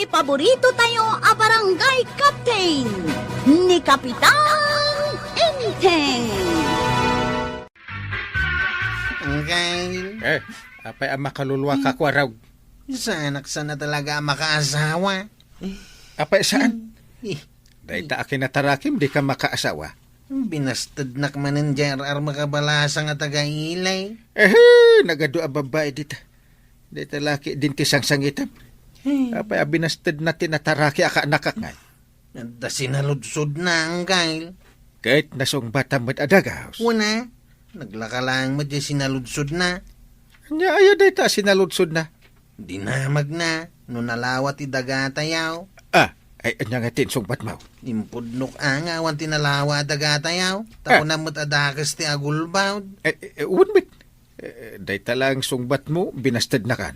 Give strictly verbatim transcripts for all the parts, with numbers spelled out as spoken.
Paborito tayo a barangay captain, ni Kapitan Enteng. Angel. Eh, apay a makaluluaka, Kuarog? Saanak sana talaga a makaasawa. Apay saan? Eh, Dayta a kinatarakim, di ka makaasawa. Binastednak manen di ar-ar makabalasang a taga-ilay. Ehe, nagadu a babbai dita. Dayta laki din ti sangsangitam. Hmm. Apay a binastedna ti nataraki a kaanakak ngay? Adda sinaludsodna, Angel. Ket nasungbatam met a daga. Wen a, naglaka laeng met diay sinaludsodna. Ania aya dayta a sinaludsodna? Dinamagna no nalawa ti dagatayaw. Ah, ay, ania nga ti insungbatmo? Impudnok a nga awan ti nalawa a dagatayaw. Ta Ah. Kunam met a dakes ti agulbawd. Eh, eh, wen met. Eh, dayta laeng sungbatmo, binastednakan.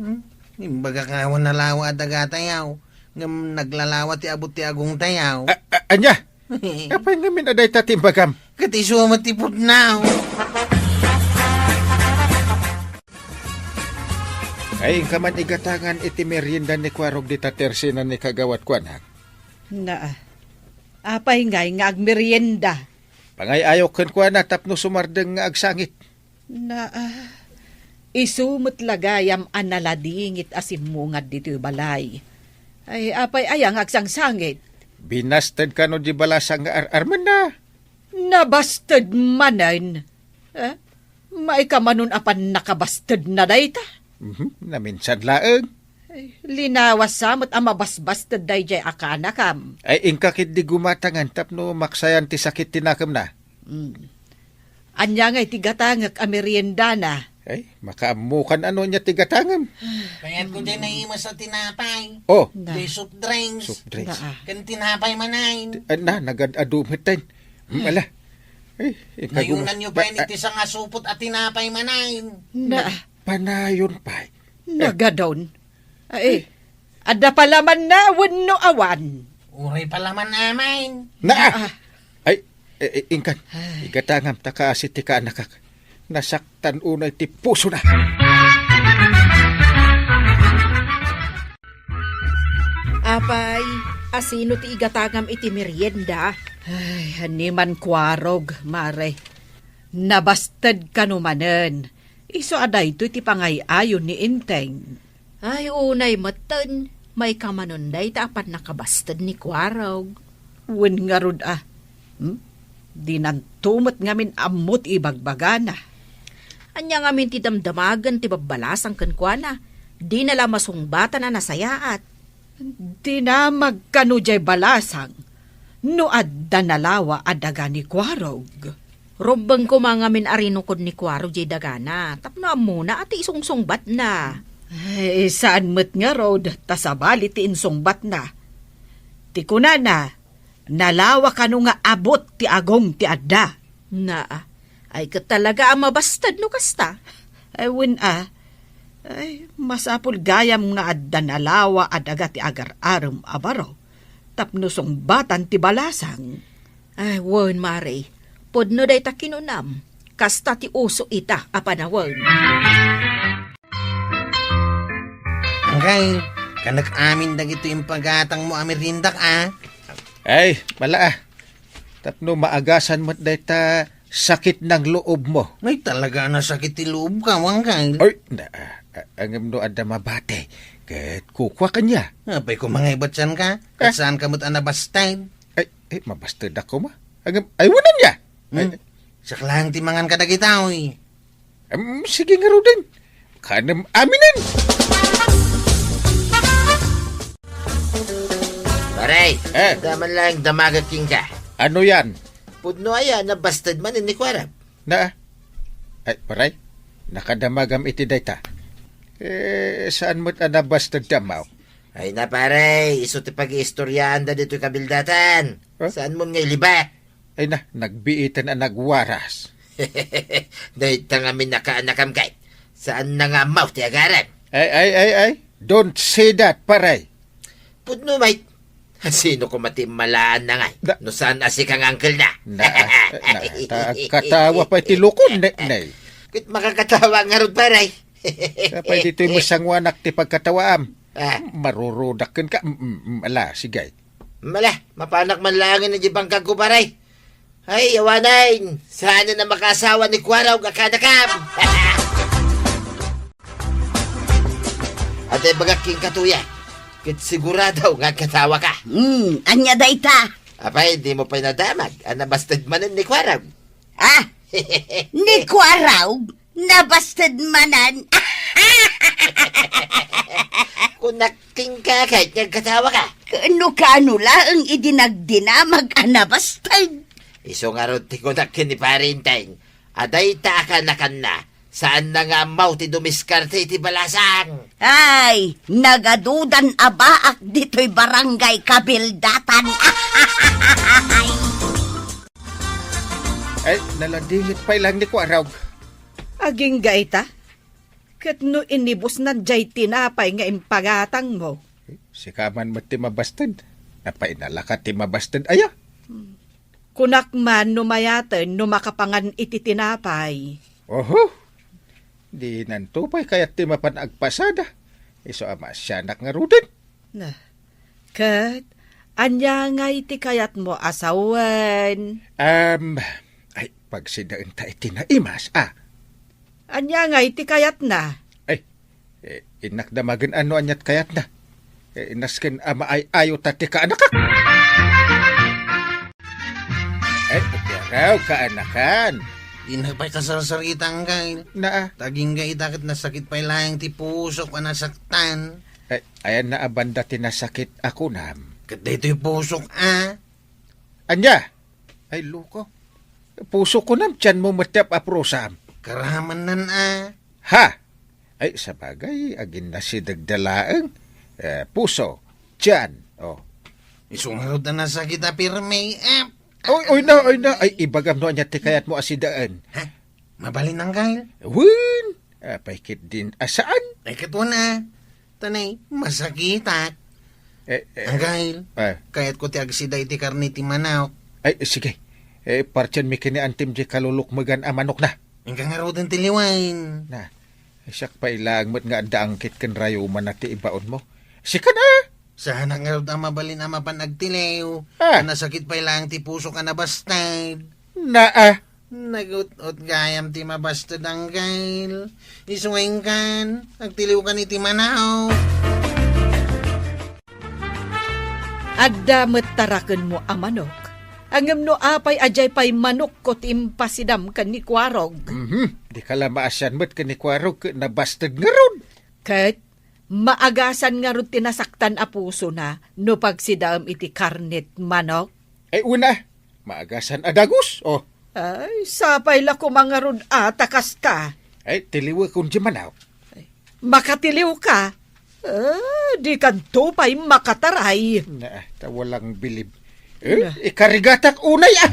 Hmm? Imbagak nga awan nalawa a dagatayaw. Ngem naglalawa ti abut ti agongtayaw. Ah, ah, ania? Apay ngamin a dayta ti imbagam? Ket isu met ti pudno. Ay, inka man igatangan iti merienda ni Kuarog dita tersena ni kagawat kuana. Naa. Apay ngay nga agmerienda? Pangay-ayok kenkuana tapno sumardeng nga agsangit. Naa. Isu met la gayam a naladingit a simmungad ditoy balay. Ay, apay aya nga agsangsangit? Binasted kano di balasang nga ar-armenna. Nabasted manen? Eh? Maikamanon a pannakabastedna dayta? Mhm, naminsan laeng. Ay, linawas sa met a mabasbasted daydiay a kanakam. Ay, inka ketdi gumatangan tapno maksayan ti sakit ti nakemna. Mm. Ania ngay ti gatangek a meriendana? Ay, makaammokan a no ania ti gatangem. Kayatko diay naimas a tinapay. Oh. Na. Diay soft drinks. Soft drinks. Naa. Ken tinapay manen. Ti-, ah, na, nagad-adu metten. Hmm, ala. Ay, ikaguma-, Nayunanyo ba-, pay ah, iti sangasupot a tinapay manen. Na. Panayon pay. Nagadon. Ay, adda palamanna wenno awan? Uray palaman amin. Naa. Ah. Ay, eh, eh, inkan. Ay. Igatangam ta kaasi ti kaanakak. Nasaktan unay ti pusona. Apay, asino ti igatangam iti merienda? Ay, ni man Kuarog, Mare. Nabasted kano manen. Isu a daytoy ti pangay-ayo ni Enteng. Ay, unay metten, maikamanon dayta a pannakabasted ni Kuarog. Wen ngarud a. Hmm? Dinanto met ngamin ammo ti ibagbagana. Ania ngamin ti damdamagen ti babbalasang kenkuana? Dina la masungbatan a nasayaat. Dinamag kano diay balasang no adda nalawa a daga ni Kuarog. Rumbeng koma ngamin a rinukod ni Kuarog diay dagana tapno ammona a ti isungsungbatna. Ay, saan met ngarud ta sabali ti insungbatna. Ti kunana, nalawa kano nga abut ti agong ti adda. Naa, ay ket talaga a mabasted no kasta. Ay, wen a. Ay, masapul gayam nga adda nalawa a daga ti agar-arem a baro tapno sungbatan ti balasang. Ay, wen, Mare. Pudno dayta kinunam. Kasta ti uso ita a panawen. Angkay, kanak amin dagitoy impagatangmo a meriendak, a? Ay, mala, a. Tapno maagasan met dayta sakit ng loobmo. Ay, talaga a nasakit ti loobko, Angkay. Ay, na, a, a, ngem no adda mabati, ket kukua kaniak. Apay ko mangaybatsan ka? Ah. Ket saanka met a nabasted? Ay, ay, mabastedak koma. Ngem, ay, wenno ania? Hmm. Ay. Siak laeng ti mangan kadagita, oy. Em, sige ngaruden. Kanem aminen. Pare, eh, adda man laeng damagek kenka. Ano yan? Pudno aya, nabasted manen ni Kuarog. Na, ay, pare, nakadamagam iti dayta. Eh, saan met a nabasted ti ammaok? Ay na, pare, isu ti pag-iistoryaanda ditoy kabildatan. Huh? Saan mo nga iliba? Ay na, nagbiiten a nagwaras. Dayta ngamin a kaanakam kay, saan na nga ammaw ti agarem? Ay, ay, ay, ay. Don't say that, pare. Pudno, mate. Sino koma ti immalaan na ngay? Da- No saan a sika nga angkel na? Na, na, ta-, katawa pay ti lukon, ne-, nay. Ket makakatawa ngarud, pare. Apay ditoy masanguanak ti pagkatawaam. Ah. Marurudak kenka. Mm, mm, mm, ala, sige. Mala, mapanak man laengen idiay bangkagko, pare. Ay, awanen, saan a makaasawa ni Kuarog a kadakam. Ata ibagak kenka, Tuya, ket sigurado nga agkatawa ka. Hmm, ania dayta? Apay, dimo pay nadamag a nabasted manen ni Kuarog? Ah, ni Kuarog? Nabasted manen? Kunak kenka ket nga agkatawa ka. Kaano-kaano laeng idi nagdinamag a nabasted? Isu ngarud ti kunak ken ni Pare Enteng a dayta a kanakanna, saanna nga ammo ti dumiskarte iti balasang. Ay, nagadudan a baak ditoy barangay kabildatan. Ay, naladingit pay laeng ni Kuarog. Agingga ita? Ket no inibusnan diay tinapay nga impagatangmo? Sika man met ti mabasted. Apay, nalaka ti mabasted aya? Kunak man no mayaten no makapangan iti tinapay. Oho. Dinanto pay kayat ti mapan agpasada. Isu a maasianak ngaruden. Na, ket ania ngay ti kayatmo a sawen? Am, ay, pagsidaenta iti naimas, a. Ania ngay ti kayatna? Ay, eh, innak damagen a no aniat kayatna. Eh, nasken a maay-ayo ta ti kaanakak. Ay, agaraw, kaanakan. Dinak pay kasarsarita, Angkel. Naa. Ta agingga ita ket nasakit pay laeng ti pusok a nasaktan. Ay, ayanna a banda ti nasakit a kunam. Ket daytoy pusok, a? Ania? Ay, loko. Pusok kunam, tianmo met ti ap-aprusam. Karamannan, a? Ha? Ay, sabagay, aginnasidegda laeng. Eh, puso, tian, oh. Isu ngarud a nasakit a pirmi, a? Oy, oy na, oy na. Ay, ibagam no ania ti kayatmo a sidaen. Ha? Mabalin, Angkel? Wen, apay ketdin a saan? Ay, ket wen, a. Tanay, masakitak. Eh, eh, Angkel, eh. Kayatko ti agsida iti karne ti manok. Ay, sige. Eh, partianmi ken ni Antim diay kalulukmegan a manokna. Inka ngaruden ti liwen. Na, siak pay laeng met nga adda angkit ken rayumanna ti ibaonmo. Sika na! Saanak ngarud a mabalin a mapan agtiliw. Ah. Ta nasakit pay laeng ti pusok a nabasted. Naa. Nagut-ot gayam ti mabasted, Angkel. Isu nga inkan, agtiliwkan iti manok. Adda met tarakenmo a manok. Ngem no apay a diay pay manokko ti impasidam ken ni Kuarog? Mhm. Dika la maasian met ken ni Kuarog ket nabasted ngarud. Ket maagasan ngarud ti nasaktan a pusona no pagsidaem iti karnet manok? Ay, una, maagasan a dagus, oh. Ay, sapay la koma ngarud a ta kasta. Ay, tiliwekon diay manok. Makatiliwka? Ah, dikanto pay makataray. Na, ta walang bilib. Eh, na. Ikarigatak unay, a.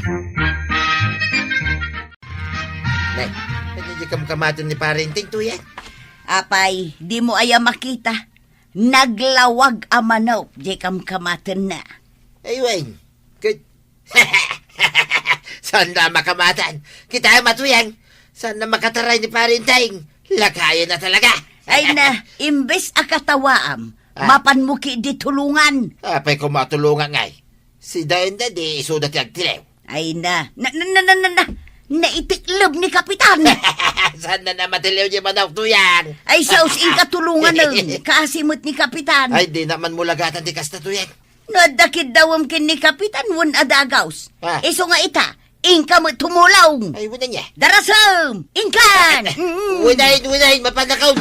Nay, ania diay kamkamaten ni Pare Enteng, Tuya? Apay, dimo aya makita? Naglawag a manok diay kamkamatenna. Ay, wen. Ket Saanna a makamatan. Kitaem a, Tuyang. Saanna a makataray ni Pare Enteng. Lakayenna talaga. Ay na, imbes a katawaam, ah, mapanmo ketdi tulongan. Apay koma a tulongak ngay? Sidaenda di isuda ti agtiliw. Ay na, na, na, na, na, na, na, naitikleb ni Kapitan. Saanna a matiliw diay manok, Tuyang? Ay, sus, inka tulonganen. Kaasi met ni Kapitan. Ay, dina man mulagatan ti kasta, Tuyang. No adda kiddawem ken ni Kapitan, wen a dagaus. Ah. Isu nga ita, inka met tumulong. Ay, wen ania? Darasem! Inkan! Mm. Wen ay, wen ay, mapanakon.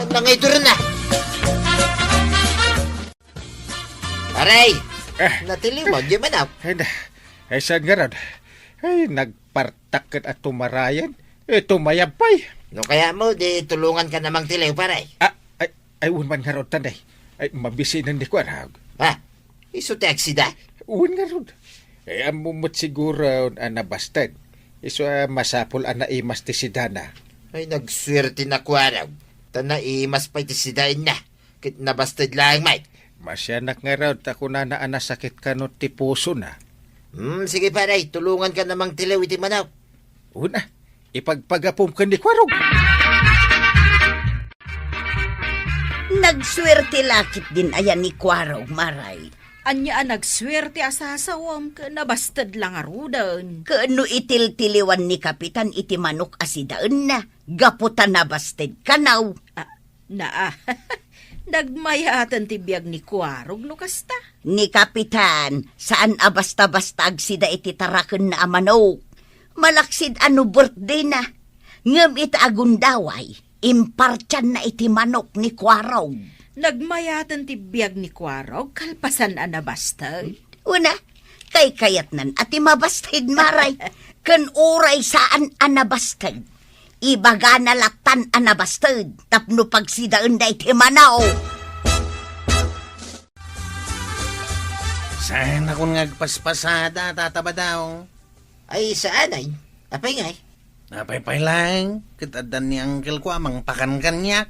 Nangayduran na. Aray! Ah. Natiliwan, di man, ah. Ay, na. Ay, saan nga ron? Ay, nagpartak ket a tumarayan. Eh, tumayab pay. No kayatmo, di tulonganka a mangtiliw, pare. Ah, ay, ay, wen man ngarud, Tanday. Ay, mabisinen ni Kuarog. Ha? Isu ti agsida? Wen ngarud. Eh, ammo met siguro a nabasted. Isu a masapul a naimas ti sidana. Ay, nagsuerte ni Kuarog. Ta naimas pay ti sidaenna. Ket nabasted laeng met. Maasianak ngarud ta kunana a nasakit kano ti pusona. Hmm, sige, pare, tulonganka a mangtiliw iti manok. Una, ipagpagapom ken ni Kuarog. Nagsuerte la ketdin aya ni Kuarog, Maray. Ania a nagsuerte a sasawem ken nabasted la ngaruden? Ken no itiltiliwan ni Kapitan iti manok a sidaenna, gapu ta nabasted kano. Ah, naa. Nagmayaten ti biag ni Kuarog no kasta. Ni Kapitan, saan a basta-basta agsida iti tarakenna a manok. Malaksid a no birthday na. Ngem ita a gundaway, impartianna iti manok ni Kuarog. Nagmayaten ti biag ni Kuarog kalpasan a nabasted. Una, kaykayatnan a ti mabasted, Maray. Ken uray saan a nabasted, ibagana lattan a nabasted tapno pagsidaenda iti manok. Saanakon nga agpaspasada, Tata Badaw? Ay, saanay. Apay ngay? Apay pay laeng, ket adda ni uncle ko a mangpakan kaniak.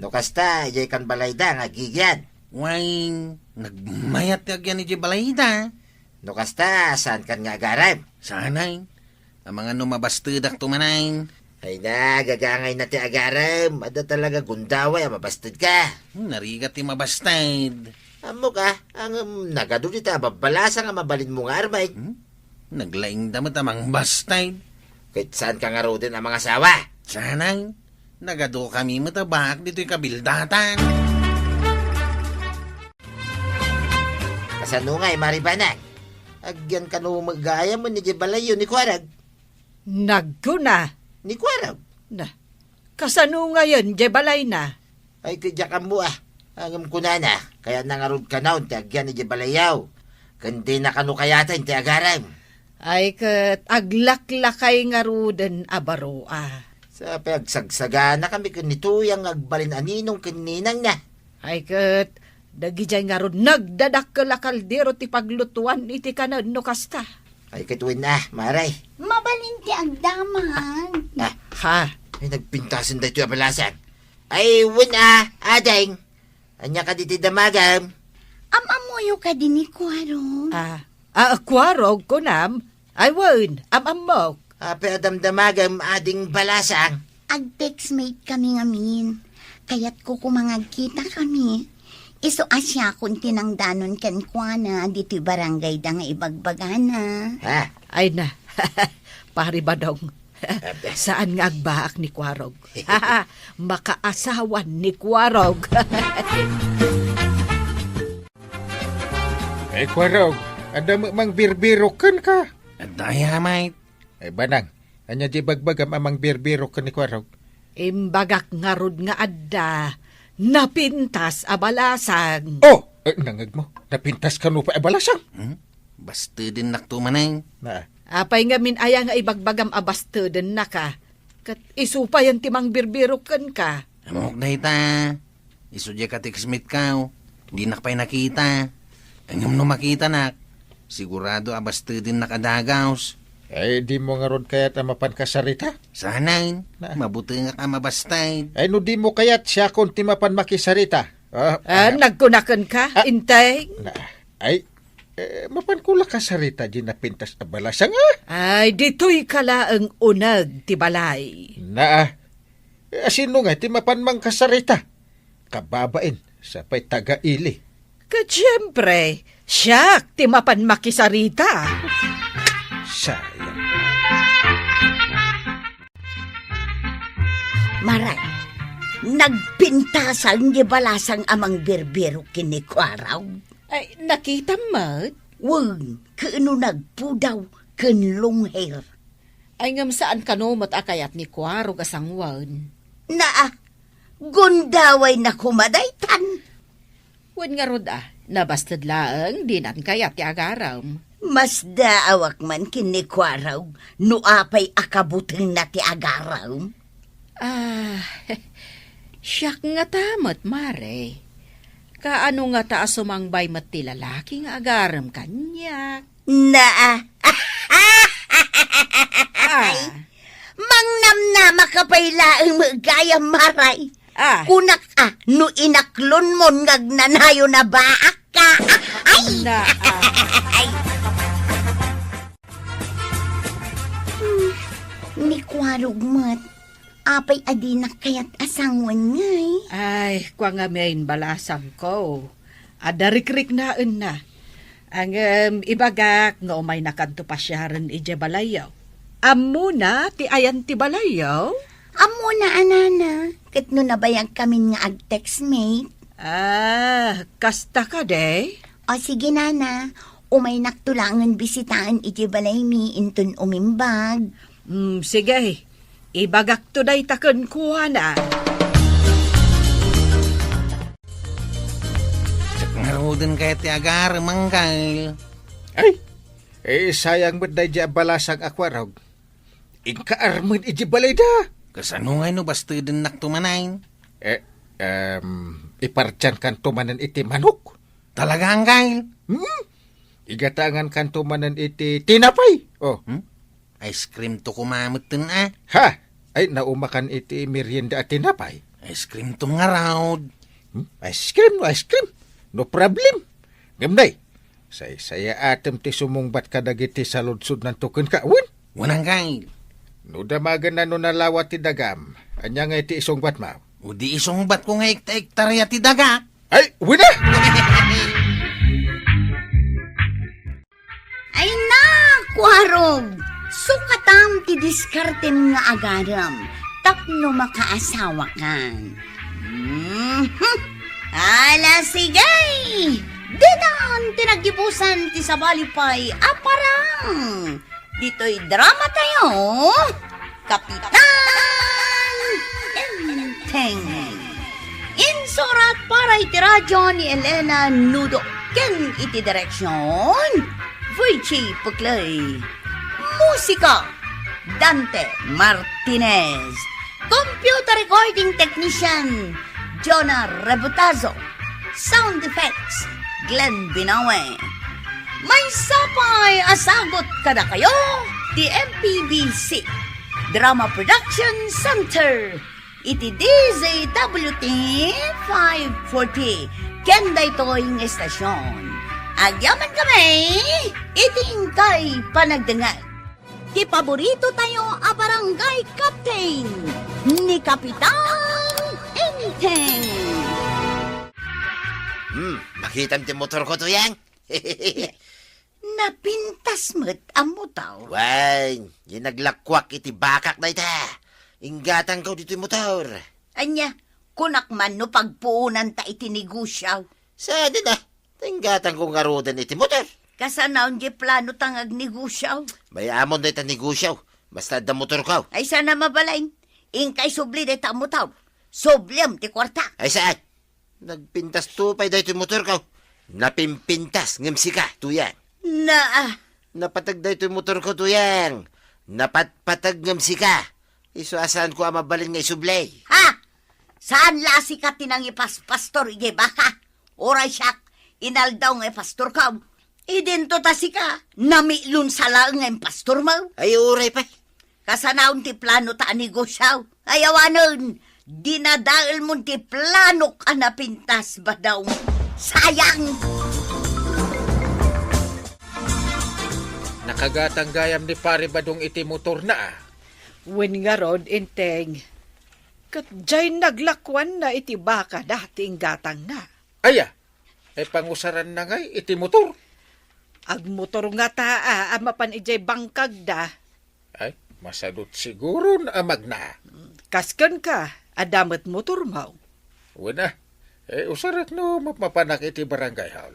No kasta, idiay kan balayda nga agigian. Way, nagmayat ti agian idiay balayda. No kasta, saan kan nga agarem? Saanay. Amangan no mabastedakto manen. Ay na, gagangayna ti agarem. Adda talaga gundaway a mabasted ka. Hmm, narigat ti mabasted. Ammok a, ngem nagadu dita a babbalasang a mabalinmo nga armen. Hmm? Naglaingda met a mangbastay. Ket saan ka ngaruden a mangasawa? Saanay, nagadu kami met a baak ditoy kabildatan. Kasano ngay, Maribanag? Agyan kano met gayam idiay balayyo ni Kuarog? Nagkuna. Ni Kuarog? Na, kasano ngayen idiay balayna? Ay, ket diak ammo a. Ngem kunana, kayatna ngarud kanayon ti agyan idiay balayyo. Ken dina kano kayaten ti agarem. Ay, ket aglaklakay ngaruden a baro a. Sa pay agsagsaganakami ken ni Tuyang nga agbalin a ninong ken ninangna. Ay, ket dagidiay ngarud nagdadakkel a kaldero ti paglutuan iti kanen no kasta. Ay, ket wen a, Maray. Mabalin ti agdamag. Ah. Ha? Ay, nagpintasen daytoy a balasang. Ay, wen a, ading. Ania kadi ti damagem? Am-ammoyo kadi ni Kuarog? Ah, ah, Kuarog, kunam? Ay, wen, am-ammok. Apay a damdamagem, ading balasang? Agtextmate kami ngamin. Kayatko koma nga agkita kami. Isu a siakon ti nangdanon kenkuana ditoy barangayda nga ibagbagana. Ha? Ay na, Pari Badong. Abe. Saan nga agbaak ni Kuarog? Makaasawan ni Kuarog. Eh, Kuarog, adda met mangbirbirok kenka? Adda aya, mate. Eh, Banang, ania di ibagbagam a mangbirbirok ken ni Kuarog? Imbagak ngarud nga adda napintas a balasang. Oh! Eh, nangngegmo, napintas kano pay a balasang? Hmm? Bastedennakto manen. Na. Apay ngamin aya nga ibagbagam a bastedennaka? Ket isu payen ti mangbirbirok kenka. Ammok dayta. Isu diay katextmate-ko, dinak pay nakita. Ngem no makitanak, sigurado a bastedennak a dagus. Ay, dimo ngarud kayat a mapan kasarita? Saan? Na. Mabutengak a mabasted. Ay, no dimo kayat, siakon ti mapan makisarita. Ah, ah, ah. Nagkuna kenka, ah, intay? Na, ay, eh, mapanko la kasarita di napintas a balasang, ah? Ay, ditoyka laeng uneg ti balay. Na, ah. Eh, asino nga ti mapan mangkasarita? Kababain, sa pay taga-ili. Ket siempre, siak ti mapan makisarita. Sayang. Maray, nagpintasan di balasang a mangbirbirok ken ni Kuarog? Ay, nakitam met? Wen, ken no nagpudaw ken long hair. Ay, ngem saan kano met a kayat ni Kuarog a sanguen? Naa, gundawayna koma daytan. Wen ngarud a, nabasted laeng dinan kayat ti agarem. Masdaawak man ken ni Kuarog no apay a kabutengna ti agarem. Ah, siak ngata met, Mare. Kaano ngata a sumangbay met ti lalaki nga agarem kaniak? Naa. Ah. Mangnamnamaka pay laeng met gayam, Maray. Ah. Kunak a, no inaklonmon nga agnanayon a baakka. Ay! Na, ah. Ay! Hmm, ni Kuarog met. Apay a dinak kayat a sangoen ngay? Ay, kua ngamin, balasangko. Adda rikriknaenna. Ngem ibagak nga umaynakanto pasiaren idiay balayyo. Ammona ti ayan ti balayyo? Ammona a, nana, ket no nabayagkamin nga ag-textmate. Ah, kasta kadi? O sige, nana, umaynakto laengen bisitaen idiay balaymi inton umimbag. Mm, sige. Ibagakto dayta kenkuana. Diak ngaruden kayat ti agarem, Angkel. Ay, eh, sayang met daydiay a balasang a kuarog. Inka armen idiay balayda. Kasano ngay no bastedennakto manen? Eh, em, ipartiankanto manen iti manok. Talaga, Angkel? Hmm? Igatangankanto manen iti tinapay. Oh. Hmm? Ice cream to kumametten, a. Ha? Ay, naumakan iti merienda a tinapay. Ice cream to ngarud. Hmm? Ice cream, no ice cream. No problem. Ngem, nay, saysayaatem ti sumungbat kadagiti saludsodnanto kenka, wen? Wen, Angkel. No damagenna no nalawa ti dagam, ania ngay ti isungbatmo? O di isungbatko nga ekta-ektarya ti daga. Ay, wen a! Ay, naku, Arog! Sukatam ti diskartem nga agarem tapno makaasawakan. Mhm. Ala, sige! Ditan ti naggibusan ti sabali pay a parang. Ditoy drama tayo, Kapitan Enteng. Insurat para iti radyo ni Elena Nudo ken iti direksyon, Virgie Puclay. Musika, Dante Martinez. Computer recording technician, Jonah Rebutazo. Sound effects, Glenn Binawe. Maysa pay a sagut kadakayo ti M P B C Drama Production Center iti D Z W T five forty, ken daytoy nga estasyon. Agyamankami iti inkay panagdengngeg. Ti paborito tayo a barangay captain, ni Kapitan Enteng. Hmm, makitam ti motorko, Tuyang? Napintas met a motor. Wen, di naglakuak iti bakak dayta. Inggatangko ditoy motor. Ania, kunak man no pagpuonanta iti negosyo. Sadin a, ta inggatangko ngaruden iti motor. Kasanaon di plano ta nga agnegosyo? Mayamon dayta negosyo. Basta adda motorko. Ay, saan a mabalin. Inkay subli dayta a motor. Subliem ti kuarta. Ay, saan? Nagpintasto pay daytoy motorko. Napimpintas ngem sika, Tuyang. Na, ah. Napateg daytoy motorko, Tuyang. Napatpateg ngem sika. Isu a saanko a mabalin nga isubli. Ha? Saan la a sika ti nangipaspastor idiay baka? Uray siak, inaldaw nga ipastorko. Idinto ta sika, namiklon sa laeng nga impastormo. Ay, uray pay. Kasanaon ti planota a negosyo. Ay, awanen, dinadaelmon ti planok a napintas, Badong. Sayang! Nakagatang gayam ni Pare Badong iti motorna. Wen ngarud, Enteng. Ket diay naglakuanna iti bakada ti inggatangna. Aya, ay pangusaranna ngay iti motor? Agmotor ngata a, a mapan idiay bangkagda. Ay, masadut siguron a magna. Kas kenka, adda met motormo. Wen a, eh, usarek no mapmapanak iti barangay hall.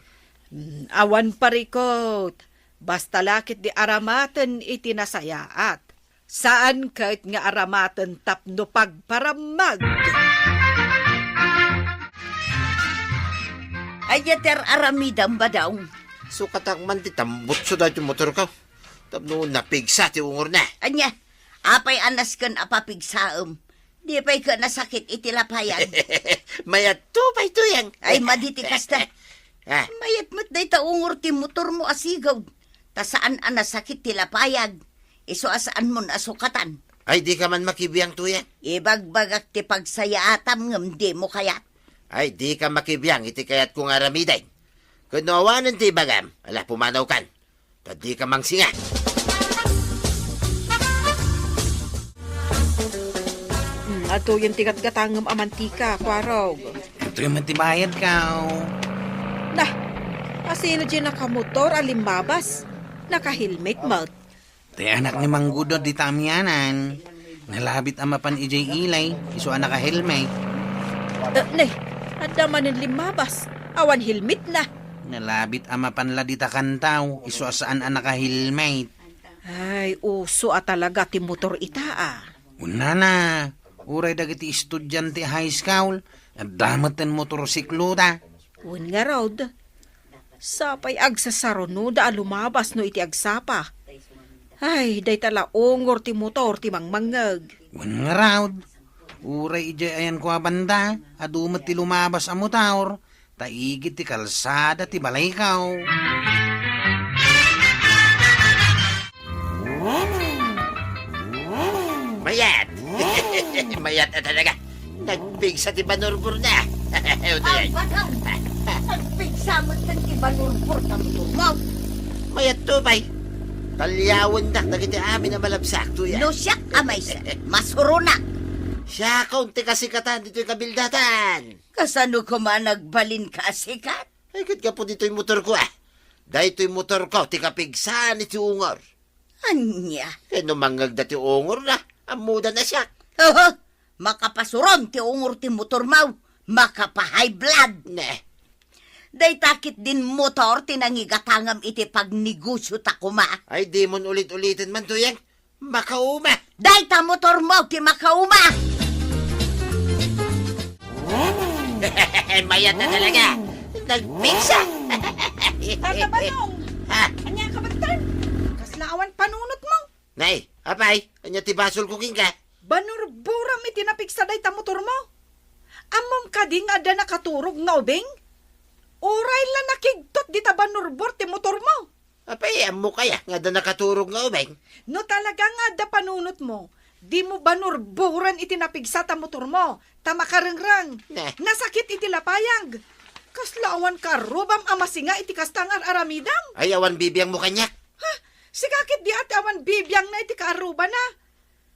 Mm, awan parikot. Basta la ket di aramaten iti nasayaat. Saan ket nga aramaten tapno pagparammag. Ania ti ar-aramidem, Badong? Sukatak man ti tambutso daytoy motorko. Tapno napigsa ti ungorna. Ania? Apay a nasken a papigsaem? Di pay ket nasakit iti lapayag? Mayatto pay, Tuyang. Ay, madi ti kasta. Ah. Mayat met dayta ungor ti motormo a sigud. Ta saan a nasakit ti lapayag. Isu a saanmon a sukatan. Ay, dika man makibiang, Tuyang. Ibagbagak ti pagsayaatam ngem dimo kayat. Ay, dika makibiang iti kayatko nga aramiden. Ket no awanen ti ibagam, ala, pumanawkan. Ta dika mangsinga. Adtoyen ti gatgatangem a mantika, Kuarog. Adtoy met ti bayadko. Nah, asino diay nakamotor a limmabas? Nakahelmet met. Ti anak ni Manggudo dita amianan. Nalabit a mapan idiay ili, isu a nakahelmet. Eh, ne, adda manen limmabas. Awan helmetna. Nalabit a mapan la dita kantaw, isu a saan a nakahelmet. Ay, uso a talaga ti motor ita, a. Unana, uray dagiti estudiante a high school, adda met ti motorsiklo da. Wen ngarud, sapay agsasarunoda a lumabas no iti agsapa. Ay, dayta la ungor ti motor ti mangmangngeg. Wen ngarud, uray idiay ayanko a banda, adu met ti lumabas a motor, ta igid ti kalsada ti balayko. Mayat! Mayat a talaga. Nagpigsa ti banurborna. Utoy. Ang batang! Nagpigsa met ti banurborna, motormo. Mayat to, bay. Talyawendak dagiti amin a malabsak, tuya. No siak a maysa, masuronak. Siak ti kasikatan ditoy kabildatan. Kasano koma nagbalinka a sikat? Ay, ket gapu ditoy motorko, a. Daytoy motorko ti kapigsaan iti ungor. Ania? Ket no mangngegda ti ungorna, ammoda a siak. Oho, makapasuron ti ungor ti motormo, makapa-high blood. Ne. Dayta ketdin motor ti nangigatangam iti pagnegosiota koma. Ay, dimon ulit-uliten man, Tuyang. Makauma! Dayta motormo ti makauma! Mayat a talaga! Nagpigsa! Tata Badong! Ha? Ania ka, Bagtan? Kasla awan panunotmo? Nay, apay, ania ti basolko kenka? Banurboram iti napigsa dayta motormo? Ammom kadi nga adda nakaturog nga ubing? Uray la nakigtot dita banurbor ti motormo. Apay, ammok aya nga adda nakaturog nga ubing? No talaga nga adda panunotmo, dimo banurboran iti napigsa ta motormo, ta makarengreng. Nah. Nasakit iti lapayag. Kasla awan kaarrubam a masinga iti kasta nga ar-aramidem? Ay, awan bibiangmo kaniak. Ha? Sika ketdi a ti awan bibiangna iti kaarrubana.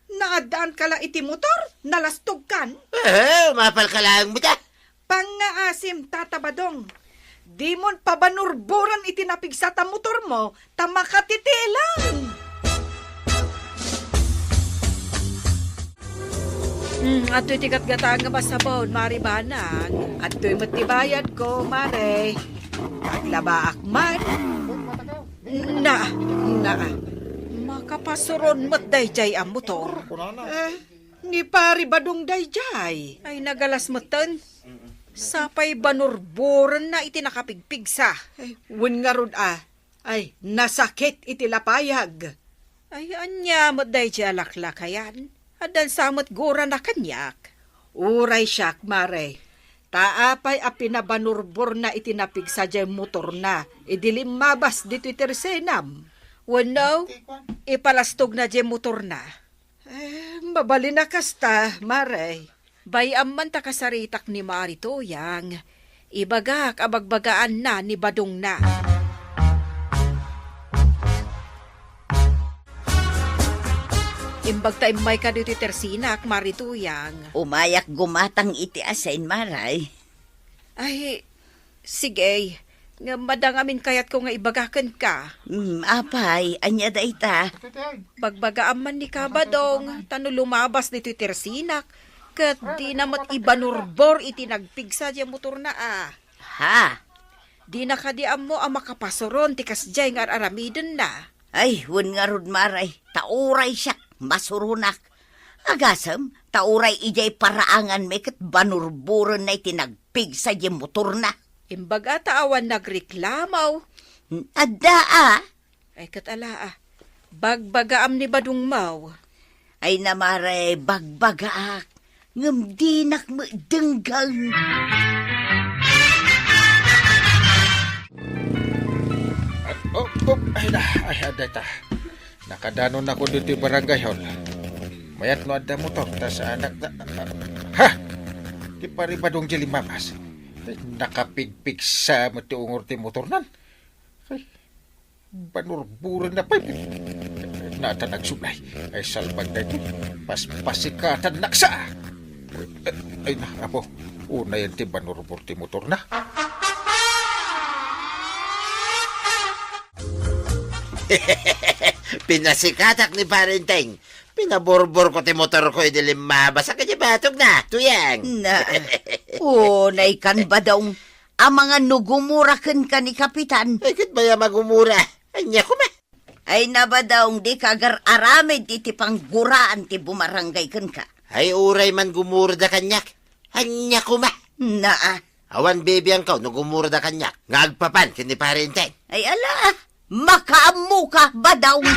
Naaddaanka la iti motor, nalastogkan. Eh, mapalka laeng met, a. Pangngaasim, Tata Badong. Dimon pabanurboran iti napigsa ta motormo, ta makatitilang. Hmm, adtoy ti gatgatangem a sabon, Mare Banang. Adtoy met ti bayadko, Mare. Aglabaak man. Na, na. Makapasuron met daydiay a motor. Eh, ni Pari Badong daydiay. Ay, nagalas metten. Sapay banurborenna iti nakapigpigsa. Eh, wen ngarud a. Ay, nasakit iti lapayag. Ay, ania met daydiay a laklakayan? Addan sa met gurana kaniak. Uray siak, Mare. Ta apay a pinabanurborna iti napigsa diay motorna idi limmabas ditoy tersenam? Wenno, ipalastogna diay motorna? Eh, mabalin a kasta, Mare. Bay-am man ta kasaritak ni Mari Tuyang. Ibagak a bagbagaanna ni Badongna. Imbag ta immayka ditoy tersinak, Mari Tuyang. Umayak gumatang iti asin, Mare. Ay, sige. Ngem adda ngamin kayatko nga ibaga kenka. Hmm, apay, ania dayta? Bagbagaam man ni Kabadong, ta no lumabas ditoy tersinak, ket dina met ibanurbor iti nagpigsa diay motorna a. Ha? Dina kadi ammo a makapasuron ti kasdiay nga ar-aramidenna. Ay, wen ngarud, Mare, ta uray siak, masuronak. Agasem, ta uray idiay paraanganmi ket banurborenna iti nagpigsa diay motorna. Imbaga ta awan nagreklamo. Adda a. Ay, ket ala a. Bagbagaam ni Badongmo. Ay na, Mare, bagbagaak. Ngem dinak met denggen. At, oh, oh, ay na, ay, adda ita. Nakadanonakon ditoy barangay hall. Mayat no adda motor, ta saanak da. Ha? Ti Pari Badong diay limmabas. Ay, nakapigpigsa met ti ungor ti motornan. Ay, banurborenna pay. Natan agsublay. Ay, salbag daytoy. Paspasikatannak sa. Ay na, apo, unayen ti banurbor ti motorna. Pinasikatak ni Parenteng. Pinaburbor ko ti motor ko idi limmabas a kadi batog na, Tuyang. Na, unay kan badong. Amangan no gumura kenka ni Kapitan. Ay, ket bay-am a gumura. Ania koma? Ay, nabadaong dika agar-aramid iti pangguraan ti bumarangay kenka. Ay, uray man gumurada kaniak. Ania koma? Naa. Awan bibiangko no gumurada kaniak nga agpapan ken ni Pare Enteng. Ay, ala, makaammoka, badaong.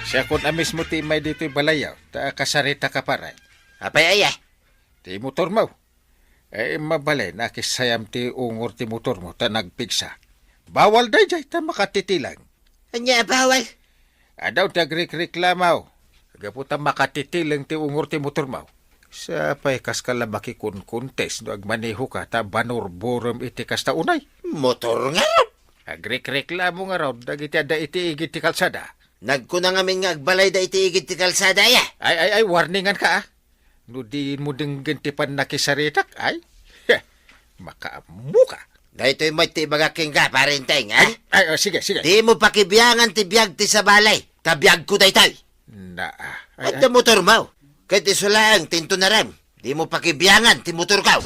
Siakon a mismo ti immay ditoy balayyo, ta akasaritaka, pare. Apay aya? Ti motormo. Eh, mabalin, akisayam ti ungor ti motormo ta nagpigsa. Bawal daydiay ta makatitileng. Ania a bawal? Adu ti agrikreklamo. Gapu ta makatitileng ti ungor ti motormo. Sapay kaska la makikunkuntes no agmanehoka ta banurburem iti kasta unay. Motor ngarud? Agrikreklamo ngarud dagiti adda iti igid ti kalsada. Nagkuna ngamin nga agbalayda iti igid ti kalsada, aya? Ay, ay, ay, warninganka, ah. No dimo denggen ti pannakisaritak, ay, heh, makaammoka. Daytoy met ti ibagak kenka, Pare Enteng, ha? Ay, ay, oh, sige, sige. Dimo pakibiangan ti biag ti sabali, ta biagko daytoy. Na, ah, ay, adda ay. Motormo. Ket isu laeng ti intunarem. Dimo pakibiangan ti motorko.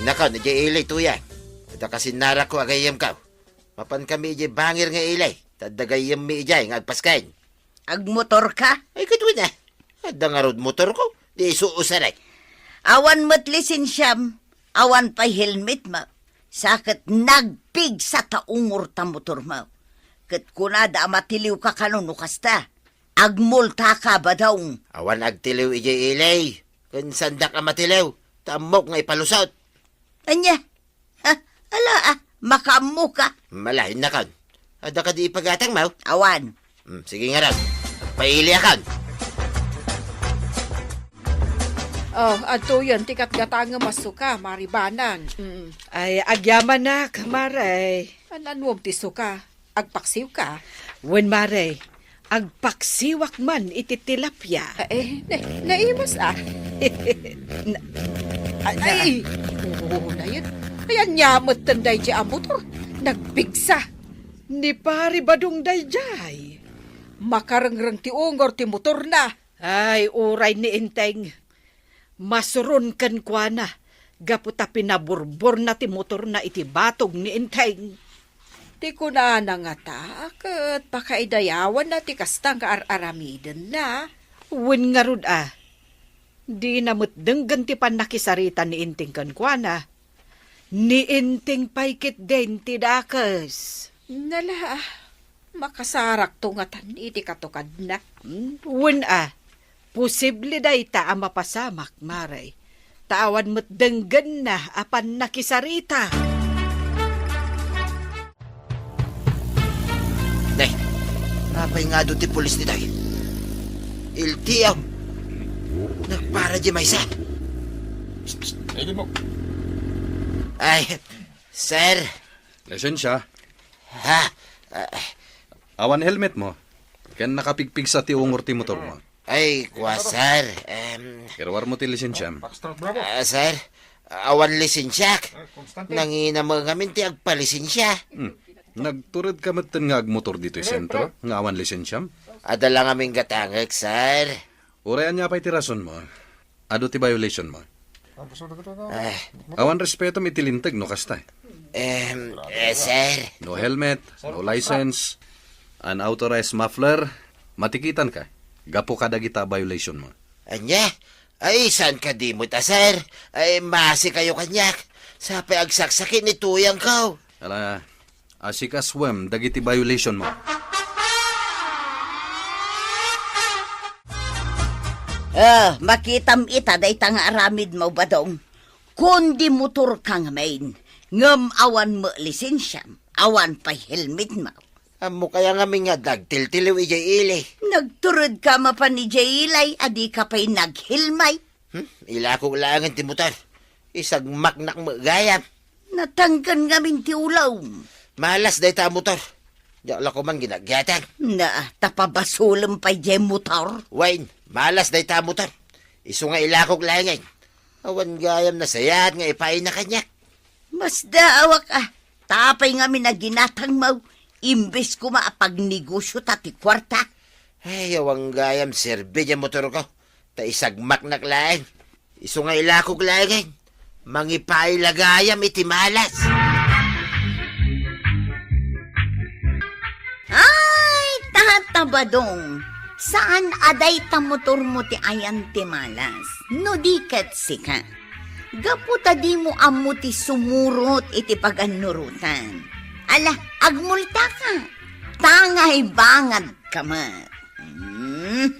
Innakon, idiay ili, Tuyang. Adda kasinnarakko a gayyemko. Mapankami idiay bangir nga ili, ta adda gayyemmi idiay nga agpasken. Agmotorka? Ay, ket wen a. Adda ngarud motorko. Di isu usarek. Awan met lisensiam, awan pay helmetmo. Sa ket nagpigsa ta ungor ta motormo. Ket kunada a matiliwka kano no kasta. Agmultaka, badaong. Awan agtiliw idiay ili. Ken saandak a matiliw. Ta ammok nga ipalusot. Ania? Ha? Ala, ah, makaammoka. Ala, innakon. Adda kadi ipagatangmo? Awan. Hmm, sige ngarud. Agpailiakon. Oh, adtoyen ti gatgatangem a suka, Mari Banang. Mm. Ay, agyamanak, Mare. An-anuem ti suka? Agpaksiwka? Wen, Mare. Agpaksiwak man iti tilapia. Ah, eh, na-, naimas, ah. Na-, Ay, ay! Oo, na yan. Ay, ania met ten daydiay a motor? Nagpigsa. Ni Pari Badong daydiay. Makarengreng ti ungor ti motorna. Ay, uray ni Enteng. Masuron kenkuana, gapu ta pinaburborna ti motorna iti batog ni Enteng. Ti kunana ngata, ket pakaidayawanna ti kasta nga ar-aramidenna. Wen ngarud a, dina met denggen ti pannakisarita ni Enteng kenkuana. Ni Enteng pay ketdin ti dakes. Nala, makasarakto ngatan iti katukadna. Hmm, wen a, posible dayta a mapasamak, Mare. Ta awan met denggenna a pannakisarita. Nay, apay nga adu ti pulis ditoy? Iltiam. Nagpara di maysa. Psst, psst, ay, di mo. Ay, sir. Lisensia? Ha? Ah, Awan helmet mo? Ken nakapigpigsa ti ungor ti motor mo? Ay, kua, sir. Em, Iruar mo ti lisensiam. Ah, sir, awan lisensiak. Nangina mo ngamin ti agpalisensia. Hmm. Nagtured ka metten nga agmotor ditoy sentro nga awan lisensiam? Adda la ngamin gatangek, sir. Uray ania pay ti rason mo? Adu ti violation mo? Eh. Awan respetom iti linteg no kasta. Em, eh, sir. No helmet, no license, unauthorized muffler, matikitan ka. Gapu kadagita a violation mo. Ania? Ay, saan ka di mo ta, sir? Ay, masi kayo kanyak. Sapay agsaksakit ni tuyang ko. Ala, asikasuem dagiti violation mo. Ah, makitam ita dayta nga aramid mo, Badong. Kundi motor ka ngamin, ngem awan met lisensiam, awan pay helmet mo. Ammo kaya ngamin nga nagtiltiliw idiay ili? Nagtured ka mapan idiay ili, a di ka pay naghelmet. Hmm? Ilako laengen ti motor. Isagmaknak met gayam. Natangken ngamin ti ulom. Malas dayta a motor. Diak la koma ginagyatag. Na, ta pabasolem pay diay motor. Wen, malas dayta a motor. Isu nga ilakok laengen. Awan gayam nasayaat nga ipaayna kaniak. Masdaawak a, ta apay ngamin a ginatangmo, imbes koma a pagnegosio ta ti kuarta. Ay, awan gayam serbi diay motorko. Ta isagmaknak laeng. Isu nga ilakok laengen. Mangipaay la gayam iti malas. Ay, Tata Badong, saan a dayta motormo ti ayan ti malas, no di ket sika. Gapu ta dimo ammo ti sumurot iti pagannurotan. Ala, agmultaka. Tangay bangad ka met. Mhm.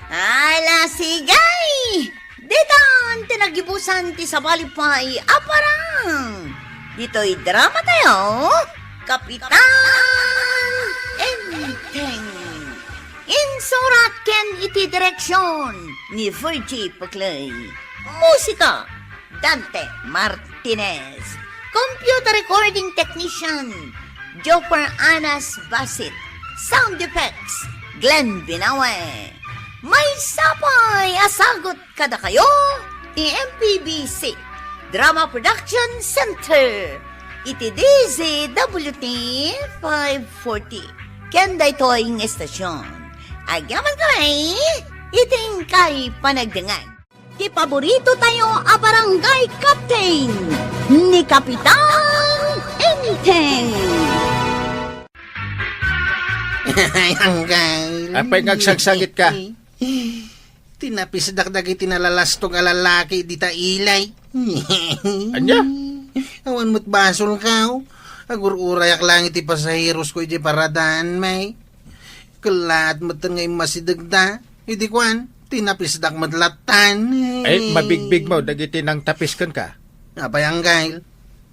Ala, sige! Ditan ti nagibusan ti sabali pay a parang. Ditoy drama tayo, Kapitan Enteng. Insurat ken iti direksyon ni Virgie Puclay. Musika, Dante Martinez. Computer recording technician, Joper Anas Basit. Sound effects, Glenn Binawe. Maysa pay a sagut kadakayo ti M P B C Drama Production Center iti D Z W T five forty. Ken daytoy nga estasyon, agyamankami iti inkay panagdengngeg. Ti paborito tayo a barangay captain, ni Kapitan Enteng. Ay, Anggal. Apay nga agsagsagit ka? Tinapisdak dagiti nalalastog a lalaki dita ilay. Ania? Awan met basolka, oh. Agur-urayak laeng iti pasaherosko iti paradaan, may. Kellaat metten nga immasidegda. Idi kuan, tinapisdak met lattan. Ay, mabigbigmo dagiti nangtapis kenka. Apay, Anggal?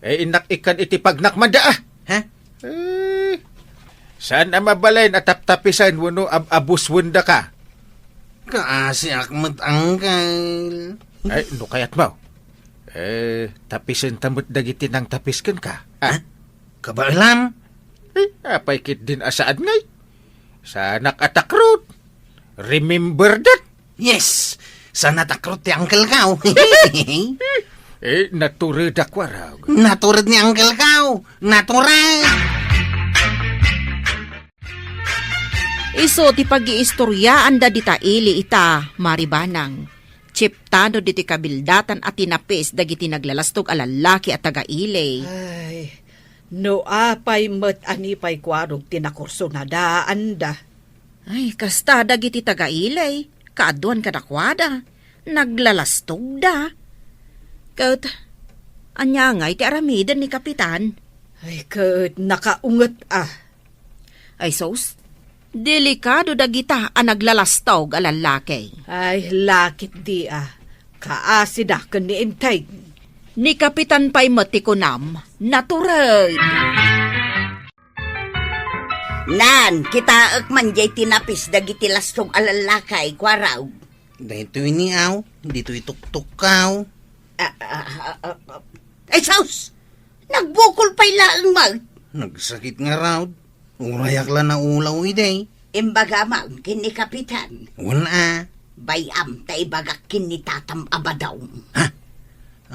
Ay, innak ikkan iti pagnakmanda, ah. Ha? Eh, saan a mabalin a taptapisen wenno ab-abuswendaka? Kaasiak met, Anggal. Ay, no kayatmo. Eh, tapisenta met dagiti nangtapis kenka. Ah? Ha? Kabaelam? Eh, apay ketdin a saan ngay? Saanak a takrot. Remember that. Yes, saan a takrot ti uncle-ko. Eh, natured a kuarog. Natured ni uncle-ko. Natured. Isu ti pagiistoriaanda dita ili ita, Mari Banang. Chiptano ditoy kabildatan a tinapis dagiti naglalastog a lallaki a taga-ili. Ay, no apay met a ni pay kuarog ti nakursunadaanda. Ay, kasta dagiti taga-ili, kaaduan kadakuada, naglalastogda. Ket, ania ngay ti aramiden ni Kapitan? Ay, ket nakaunget a. Ay sus, delikado dagita a naglalastog a lallaki. Ay, lakit di a, kaasida ken ni Enteng. Ni Kapitan pay met ti kunam, natured. Nan, kitaek man diay tinapis dagiti lastog a lallaki, kuarog. Daytoy ni aw, ditoy tuktukkaw. Ah, ah, ah, ah, ah. Ay, sus! Nagbukol pay laeng met. Nagsakit ngarud. Urayak la naulaw idi. Imbagam ken ni Kapitan. Wen a. Bay-am ta ibagak ken ni Tatam a Badong. Ha?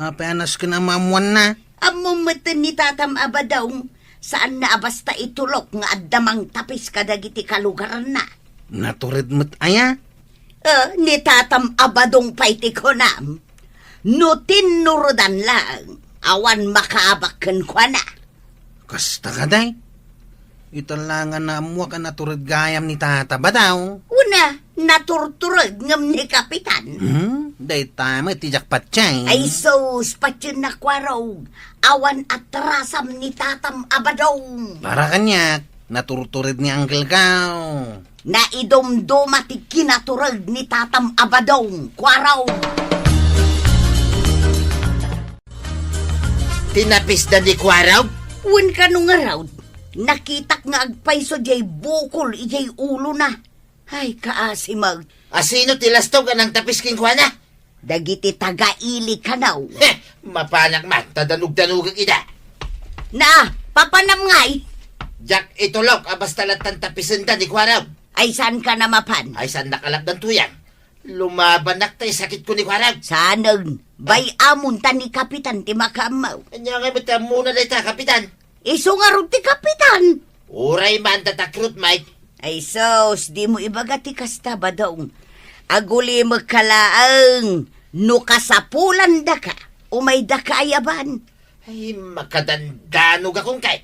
Apay a nasken a maammuanna? Ammom metten ni Tatam a Badong, saanna a basta itulok nga adda mangtapis kadagiti kalugaranna. Natured met aya? Eh, ni Tatam a Badong pay ti kunam. No tinnuredan laeng, awan makaabak kenkuana. Kasta kadi? Ita la nga naammuak a natured gayam ni Tata Badong. Wen a, naturtured ngem ni Kapitan. Hmm? Dayta met ti diak patien. Ay sus, patiennak kuarog. Awan atrasam ni Tatam a Badong. Para kaniak, naturtured ni uncle-ko. Naidumduma ti kinatured ni Tatam a Badong, kuarog. Tinapisda ni kuarog? Wen kano ngarud, nakitak nga agpayso diay bukol idiay ulona. Ay, kaasi met. Asino ti lastog a nangtapis kenkuana? Dagiti taga-ili kano. Heh, mapanak man, ta danugdanugek ida. Na, papanam ngay. Diak itulok a basta lattan tapisenda ni Kuarog. Ay, saanka a mapan? Ay, saannak a lapdan, Tuyang? Lumabanak tay sakitko ni Kuarog. Saanen, bay-amon ta ni Kapitan ti makaammo. Ania ngay met ti ammona dayta, Kapitan? Isu ngarud ti Kapitan. Uray man ta takrot, Mike. Ay sus, dimo ibaga ti kasta, Badong. Agulimekka laeng no kasapulandaka, umaydaka a yaban. Ay, makadandanogakon kay.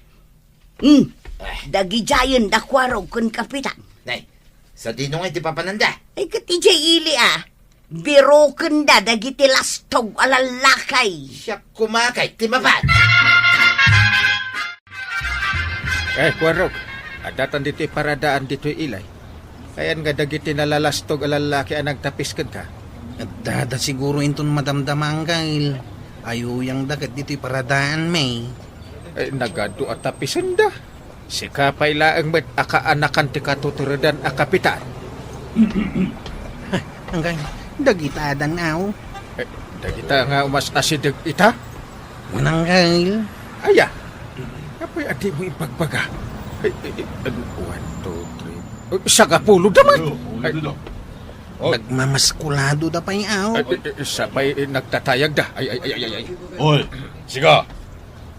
Hmm. Ah. Dagidiayen da Kuarog ken Kapitan. Nay, sadino ngay ti papananda? Ay, ket idiay ili a. Birokenda dagiti lastog a lallaki. Siak koma kay ti mapan. Eh, Kuarog, adda tan ditoy paradaan ditoy ilay. Ayan nga dagiti nalalastog a lallaki a nagtapis kenka? Addada siguro inton madamdama, Angkel. Ayuyangda ket ditoy paradaan, May. Eh, nagadu a tapisenda. Sika pay laeng met a kaanakan ti katuturedan a kapitan. Angkel, dagita adan, aw? Eh, dagita nga umas-asideg ita? Wen, Angkel. Aya? Apay a dimo ibagbaga? Ay, ay, ay, ano, one, two, three. Oh, sangapulo da man. Ay, nagmamaskuladoda pay, aw. Ay, ay, ay, sapay, eh, nagtatayagda. Ay, ay, ay, ay, ay, ay. Oy, sika.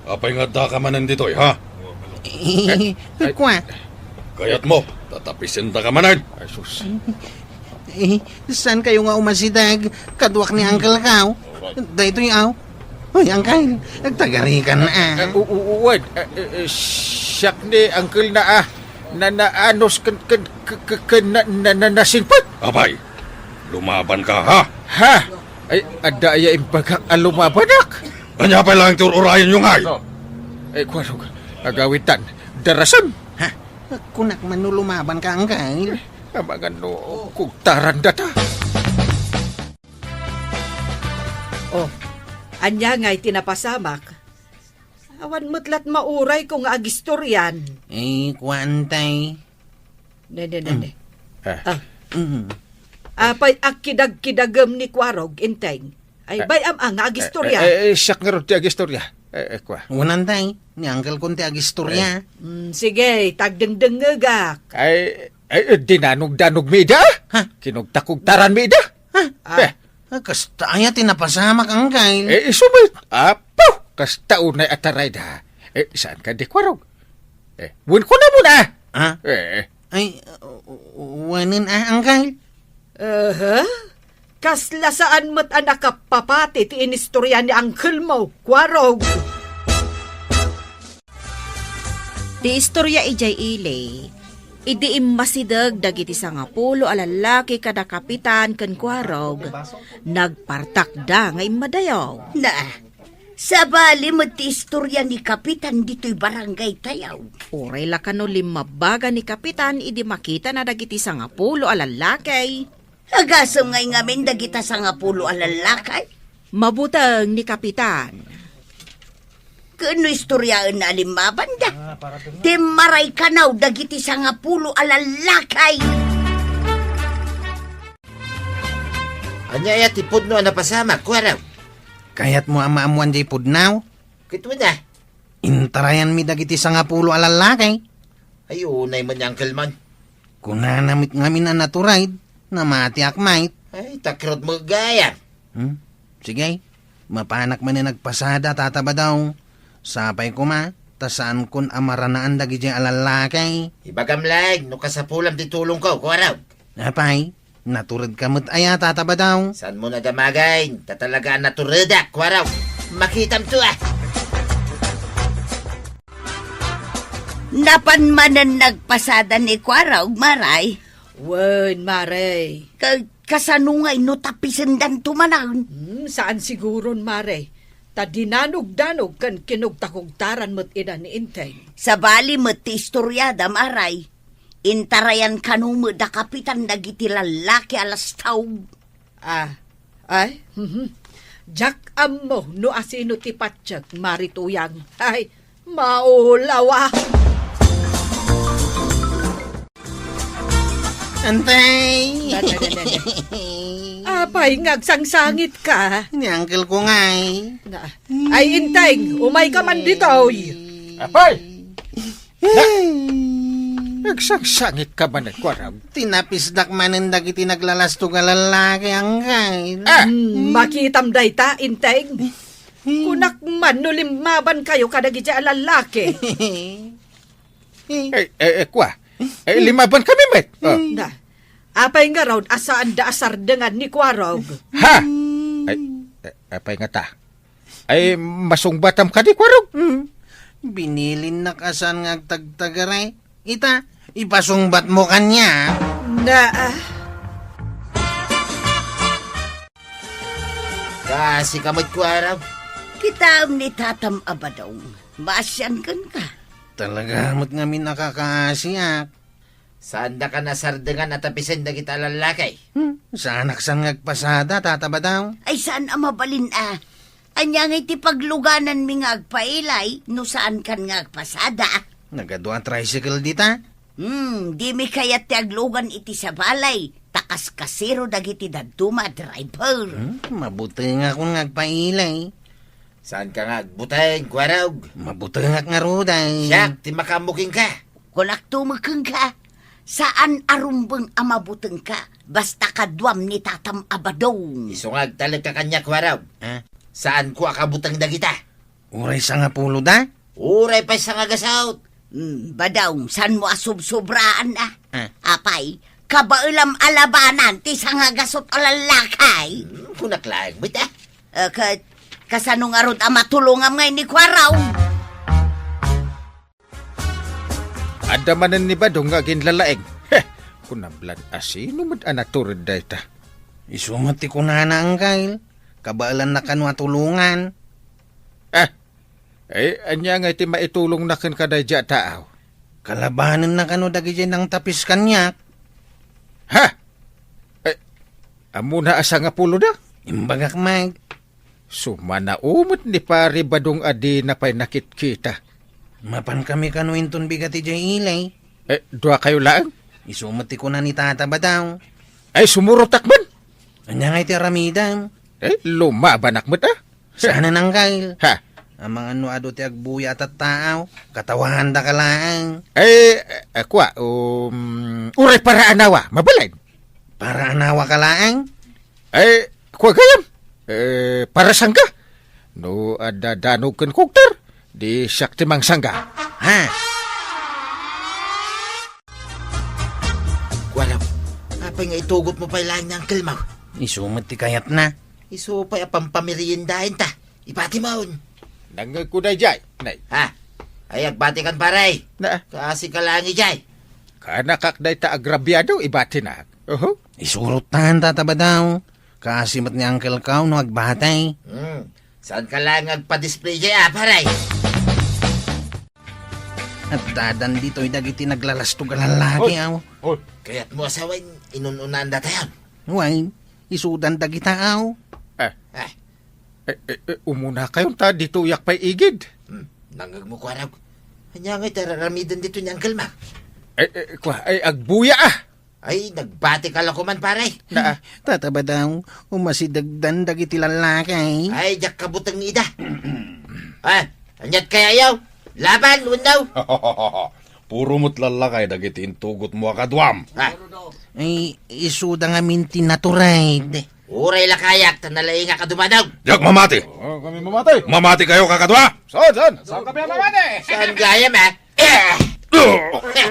Apay nga addaka manen ditoy, ha? Eh, ay, kua. Kayatmo, tatapisendaka manen. Ay, sus. Eh, saankayo nga umasideg? Kaduak ni Angkel ko. Daytoy, aw. Ay, Angkel, nagtagarikan, ah. Eh, u-, u-, uwan, eh, eh, eh, siak ni Angkel na, ah, na, naanos ken, ken, ken, ken, na, na, na, nasingpet. Apay, lumabanka, ha? Ha? Ay, adda aya imbagak a lumabanak? Ania pay laeng ti ur-urayenyo ngay? Eh, Kuarog, agawidtan. Darasem. Ha? Kunak man no lumabanka, Angkel. Amangan no kugtarandata. Oh, ania ngay ti napasamak? Awan met lat maurayko nga agistorian. Eh, kuan, tay. Ne, ne, ne, ne. Ah. Ah. Mm. Apay a kidagkidagem ni Kuarog, Enteng? Ay, bay-am a nga agistorya. Eh, eh, eh, siak ngarud ti agistorya. Eh, eh, kua. Unan, tay, ni Angkel kon ti agistorya. Eh. Mm, sige, tagdengdengngegak. Ay, ay, eh, dinanogdanogmi ida. Ha? Kinugtakugtaranmi ida. Ha? Ah. Eh. Ah, kasta aya ti napasamak, Angkel? Eh, isu met. Apo, kasta unay a tarayda. Eh, saanka di Kuarog? Eh, wen kunamon, ah. Ah? Eh, eh. Ay, uh, uh, wanen, ah, Angkel? Aha. Kasla saan met a nakapapati ti inistorya ni Angkelmo, Kuarog. Ti istorya idiay ili, idi immasideg dagiti sangapulo a lallaki kada Kapitan ken Kuarog, nagpartakda nga immadayo. Na, sabali met ti istorya ni Kapitan ditoy barangay tayo. Uray la kano limmabbaga ni Kapitan idi makitana dagiti sangapulo a lallaki. Agasem ngay ngamin dagita sangapulo a lallaki? Mabuteng ni Kapitan. Ken no istoryaenna a limmabanda, timmaray kanaw dagiti sangapulo a lallaki. Ania aya ti pudno a napasamak, Kuarog? Kayatmo a maammuan diay pudno? Ket wen a. Intarayanmi dagiti sangapulo a lallaki. Ay, unay met ni Uncle Man. Kunana met ngamin a natured, namatiak met. Ay, takrot met gayam. Hmm? Sige, mapanak manen agpasada, Tata Badong. Sapay koma, ta saankon a maranaan dagidiay a lallaki. Ibagam laeng no kasapulam ti tulongko, Kuarog. Apay, naturedka met aya, Tata Badong? Saanmo a damagem, ta talaga a naturedak, Kuarog. Makitam to, ah! Napan manen nagpasada ni Kuarog, Maray? Wen, Maray. Ka-, kasano ngay no tapisendanto manen? Hmm, saan siguron, Maray. Ta dinanogdanog ken kinugtakugtaran met ida ni Enteng. Sabali met ti istoriada, Maray. Intarayan kano met da Kapitan dagiti lallaki a lastog. Ah, ay, mhm. Diak ammo no asino ti patiek, Mari Tuyang. Ay, maulawa. Antay! Dada, dada, dada. Apay, nga agsangsangitka? Ni uncle ko ngay. Na, ay, Enteng, umayka man ditoy. Apay! Ay! Agsangsangitka manen, Kuarog. Tinapisdak manen dagiti naglalastog a lallaki, anggayen. Ah! Hmm, makitam dayta, Inteng. Kunak man no limmabankayo kadagiti a lallaki. Eh, eh, eh, kua. Eh, limabankami met. Oh. Na, apay ngarud a saanda a sardengan ni Kuarog? Ha? Ay, eh, apay ngata? Ay, masungbatam kadi, Kuarog? Hmm. Binilinnak a saan nga agtagtagari. Ita, ipasungbatmo kaniak. Na, ah. Kaasika met, Kuarog. Kitaem ni Tatam a Badong. Maasian kenka. Talaga met ngamin a kakaasiak. Saandaka a sardengan a tapisen dagiti a lallaki? Hmm, saanak saan nga agpasada, Tata Badong. Ay, saan a mabalin a. Ania ngay ti paglugananmi nga agpailay no saankan nga agpasada? Nagadu a tricycle dita? Hmm, dimi kayat ti aglugan iti sabali, ta kaskasero dagiti dadduma a driver. Hmm, mabutengakon nga agpailay. Saanka nga agbuteng, Kuarog? Mabutengak ngarud ay. Siak ti makaammo kenka. Kunakto met kenka, saan a rumbeng a mabutengka, basta kaduam ni Tatam a Badong. Isu nga agtalekka kaniak, Kuarog. Ah? Saanko a kabuteng dagita. Uray sangapulo da? Uray pay sangagasut. Hmm, Badong, saanmo a subsubraan a? Ah. Apay, kabaelam a labanan ti sangagasut a lallaki. Hmm, kunak laeng met a. Eh, ka-, kasano ngarud a matulongam ngay ni Kuarog? Adda manen ni Badong nga aginlalaing. Heh, kunam lan a sino met a natured dayta. Isu met ti kunana, Angkel. Kabaelanna kano a tulongan. Ah, eh, ania ngay ti maitulongna kenka daydiay a tao? Kalabanenna kano dagidiay nangtapis kaniak. Ha? Eh, ammona a sangapulo da? Imbagak met. Sumanao met ni Pari Badong a dina pay nakitkita. Mapankami kano inton bigat idiay ili. Eh, duakayo laeng? Isu met ti kuna ni Tata Badong. Ay, sumurotak man. Ania ngay ti aramidem? Eh, lumabanak met a. Saan a nanggail? Ha? Amangan no adu ti agbuya a tattaaw, katawaandaka laeng. Eh, eh, kua, um, uray para anawa, mabalin. Para anawa ka laeng? Eh, kua gayam? Eh, para sangga? No adda danog ken kugter, di siak ti mangsangga. Ha? Kuarog, apay nga itugotmo pay laeng ni Uncle Mau? Isu met ti kayatna. Isu pay a pampameriendaenta. Ibatimon. Nangngegko daydiay, nay. Ha? Ay, agbatikan, pare. Na. Kaasika laeng idiay. Kaanakak dayta agrabiado, ibatinak. Oho. Isurottan, Tata Badong. Kaasi met ni Uncle Kao no agbati. Hmm. Saanka laeng agpa-display diay, a, pare? Addadan ditoy dagiti naglalastog a lallaki, Hoy! aw. Hoy! Kayatmo a sawen, inun-unaanda tayon? Wen, isudan dagita, aw. Eh. Eh. Eh, eh, eh, umunakayon ta, ditoyak pay igid. Hmm, nangngegmo, Kuarog. Ania ngay ti ar-aramiden ditoy ni Uncle Mau? Eh, eh, kua, ay, agbuya, a. Ay, nagbatika la koman, pare. Na, a. Tata Badong, umasidegdan dagiti lallaki. Ay, diak kabuteng ida. Ah, aniat kayayo? Laban, wenno? Puro met lallaki dagiti intugotmo a kaduam. Ah. Ay, isuda ngamin ti natured. Uray la kayak, ta nalaingak a dumadog. Diak mamati. Oh, kami mamati. Mamati kayo, kakadua. Saan, saan? Saan kami mamati? Saan gayam, a? Eh!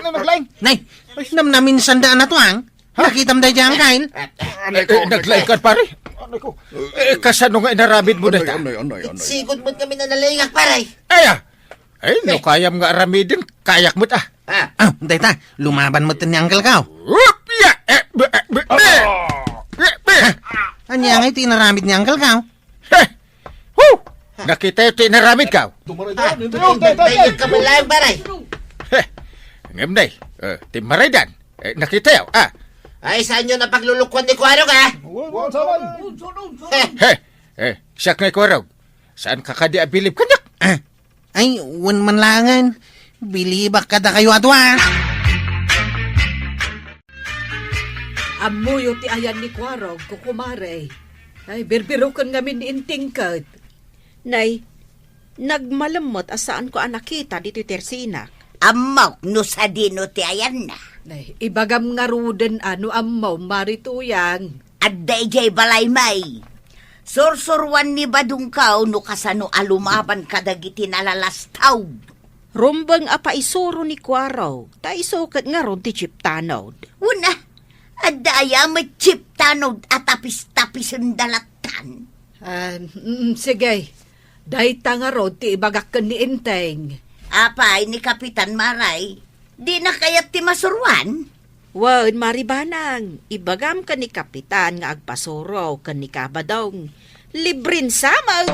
Ano naglaing? Nay, namnamin sanda a natuang? Ha? Nakitam daydiay, Angkel? Eh, eh, naglaing ka, pare? Ano ko? Eh, kasano nga inaramidmo dayta? Anay, anay, anay, anay. Sigud met kami na nalaingak, pare. Ay, a. Ay, no kayam nga aramiden, kayak met, a. Ah. Ah, dayta, lumaban met ni Uncle Kao. Whoop! Ya! Eh, be, eh, be, eh. Ah! Eh, be. Ania ngay ti inaramid ni Uncle Kao? He! Hu! Nakitayo ti inaramid, Kao? Tumaray daan, Ah, hindi, hindi, hindi, hindi, hindi, ka malayo, pare. He! Ngem, nay, eh, ti maraydan, eh, nakitayo, a. Ay, saanyo na paglulukuan ni Kuarog, a? Wen, wen, sawan. He! He! Eh, siak nga Kuarog. Saanka kadi a bilib kaniak? Ah, ay, wen man laengen. Bilibak kadakayo a dua. Ammoyo ti ayan ni Kuarog, kukumare. Ay, birbiroken ngamin ni Intingket. Nay, nagmalem met a saanko a nakita ditoy tersinak. Ammok no sadino ti ayanna. Ay, ibagam ngaruden a no ammom, Mari Tuyang. Adda idiay balay, May. Sursuruan ni Badongko no kasano a lumaban kadagiti nalalastaw. Rumbeng a paisuro ni Kuarog, ta isu ket ngarud ti chief tanod. Una, adda aya met chief tanod a tapis-tapisen da lattan? Ah, mm, sige. Dayta ngarud ti ibagak ken ni Enteng. Apay ni Kapitan Maray, dina kayat ti masuruan? Wen, Mari Banang, ibagam ken ni Kapitan nga agpasuro ken ni Kabadong. Libren sa met!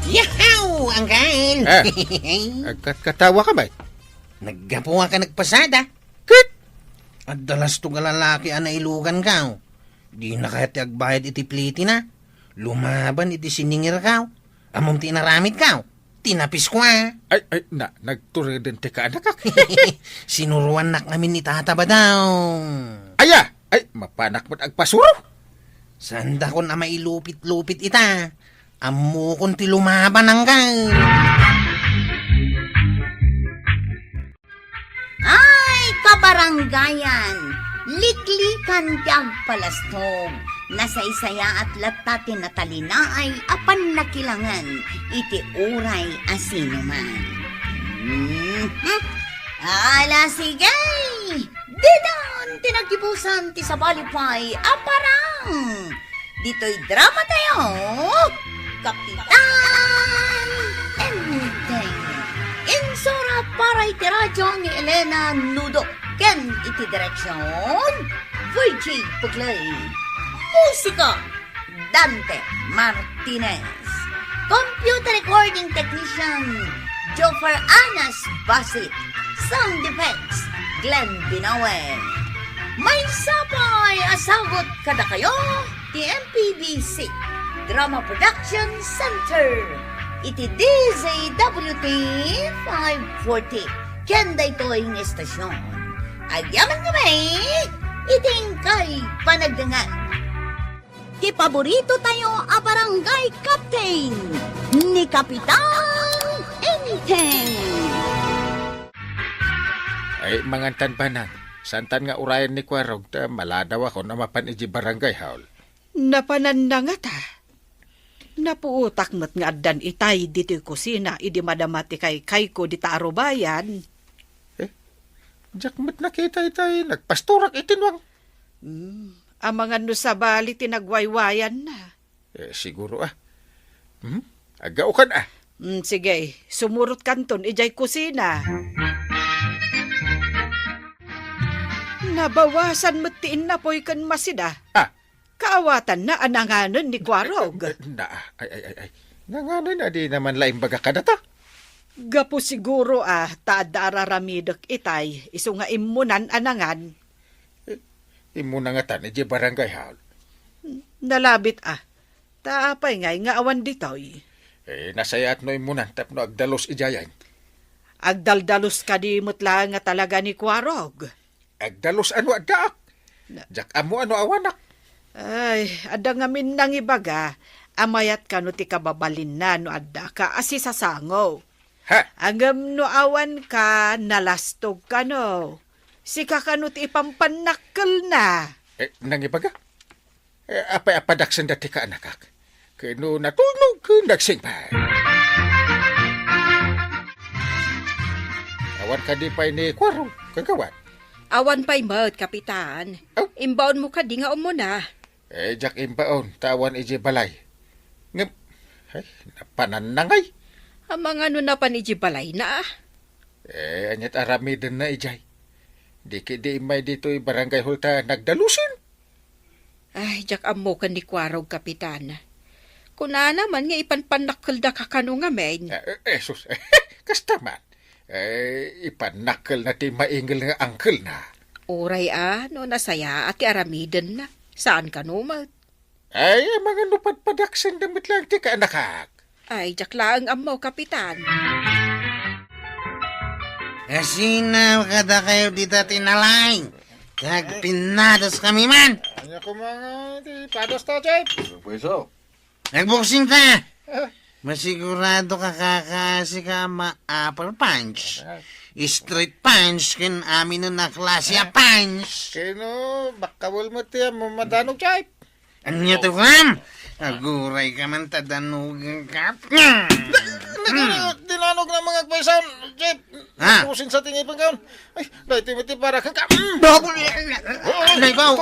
Yahaw, Angkan! Ah, agkatkatawa ka, May? Naggapu ka nagpasada. Ket? Adda lastog a lalaki a nailugankaw. Dina kayat ti agbayad iti plitina. Lumaban iti siningirkaw. Ammom ti inaramidkaw. Tinapisko a. Ay, ay, na, nagtureden ti kaanakak. Sinuruannak ngamin ni Tata Badong. Aya! Ay, mapanak met agpasuro. Saandakon a mailupit-lupit ita. Ammokon ti lumaban, Angkan. Ay, kabarangayan, liklikan ti agpalastog. Nasaysayaat latta ti natalinaay a pannakilangen iti uray a sinuman. Mhm. Ala, sige! Ditan ti naggibusan ti sabali pay a parang. Ditoy drama tayo, Kapitan Enteng. Insurat para iti radyo ni Elena Nudo ken iti direksyon, Virgie Puglay. Musika, Dante Martinez. Computer recording technician, Joffer Anas Basit. Sound effects, Glenn Binawe. Maysa pay a sagut kadakayo ti M P B C Drama Production Center iti D Z W T five forty. Ken daytoy nga estasyon, agyaman kami iti inkay panagdengngeg. Ti paborito tayo a barangay captain, ni Kapitan Enteng. Ay, mangantan, Banang. Saantan nga urayen ni Kuarog ta maladawakon a mapan iti barangay hall. Napananna ngata. Napuotak met nga addan itay ditoy kusina idi madama ti kaykayko dita arubayan. Eh, diak met nakita itay nagpastorak iti nuang. Hmm, amangan no sabali ti nagwaywayanna. Eh, siguro, ah. Hmm? Aggaokan, ah. Hmm, sige, sumurotkanton idiay kusina. Nabawasan met ti innapoy ken masida. Ah. Kaawatanna a nanganen ni Kuarog. Na, ay, ay, ay, ay. Nanganen a di naman la imbaga kadata? Gapu siguro a ta adda araramidek itay, isu nga immunan a nangan. Eh, immuna ngatan idiay barangay hall. Nalabit a. Ta apay ngay nga awan ditoy? Eh, nasayaat no immunan tapno agdalus idiayen. Agdaldalus kadi met laeng nga talaga ni Kuarog? Agdalus a no addaak. Na- Diak ammo a no awanak. Ay, adda ngamin nangibaga a mayat kano ti kababalinna no addaka a sisasango. Ha? Ngem no awan ka, nalastog kano. Sika kano ti ipampannakkelna. Eh, nangibaga? Eh, apay a padaksen dati kaanakak? Ken no natulnog ken nagsingpet. Awan kadi pay ni Kuarog, kagawad? Awan pay met, Kapitan. Aw? Imbaonmo kadi nga ummuna? Eh, diak imbaon, ta awan idiay balay. Ngem, ay, napananna ngay. Amangan no napan idiay balayna, ah. Eh, aniat aramidenna idiay? Di ketdi immay ditoy barangay hall ta nagdalusen. Ay, diak ammo ken ni Kuarog, Kapitan. Kunana man nga ipanpannakkeldaka kano ngamin. Eh, eh, eh, sus, kasta man. Eh, ipannakkelna ti maingel nga angkelna. Uray a, no nasayaat ti aramidenna. Saan kano met? Ay, amangan no padpadaksenda met laeng ti kaanakak. Ay, diak laeng ammo, Kapitan. Asinaw kadakayo dita ti nalaing. Agpinnadas kami man. Ania koma nga ti padas ta, Jeff? Pweso. Nagboksing ta. Ah, Masigurado ka, kaka, sika ma-, upper punch. Aha. Street punch, ken amin a klase a punch. Keno, bakkawel met ti ammom a danug, Chief. Ania to, Ram? Aguray ka man ta danugan ka. Nag-, nag-, dinanog na mga agpaysan, Chief. Ha? Napusin sa tingipan ka. Ay, daytoy met ti para ka. Mm. Double. Ay, ikaw.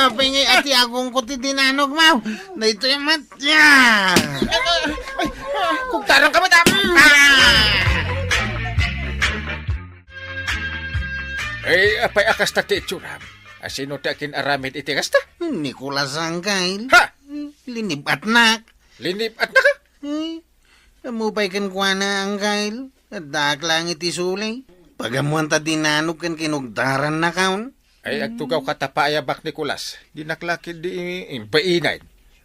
Apay ngay ati agong ko ti dinanog mo. Daytoy met. Ya. Ay, ay, ay, ah, kugtaran ka met, ah. Mm. Ah. Ay, apay a kasta ti itsuram? Asino ti akin-aramid iti kasta? Nicolas, Angkel. Ha? Linib-atnak. Linib-atnak ka? Ay, ammo pay kenkuana, Angkel. Addaak laeng iti suley. Pagammoan ta dinanog ken kinugdarannakon. Ay, agtugaw ka ta paayabak, Nicolas. Dinak la ketdi imbainay.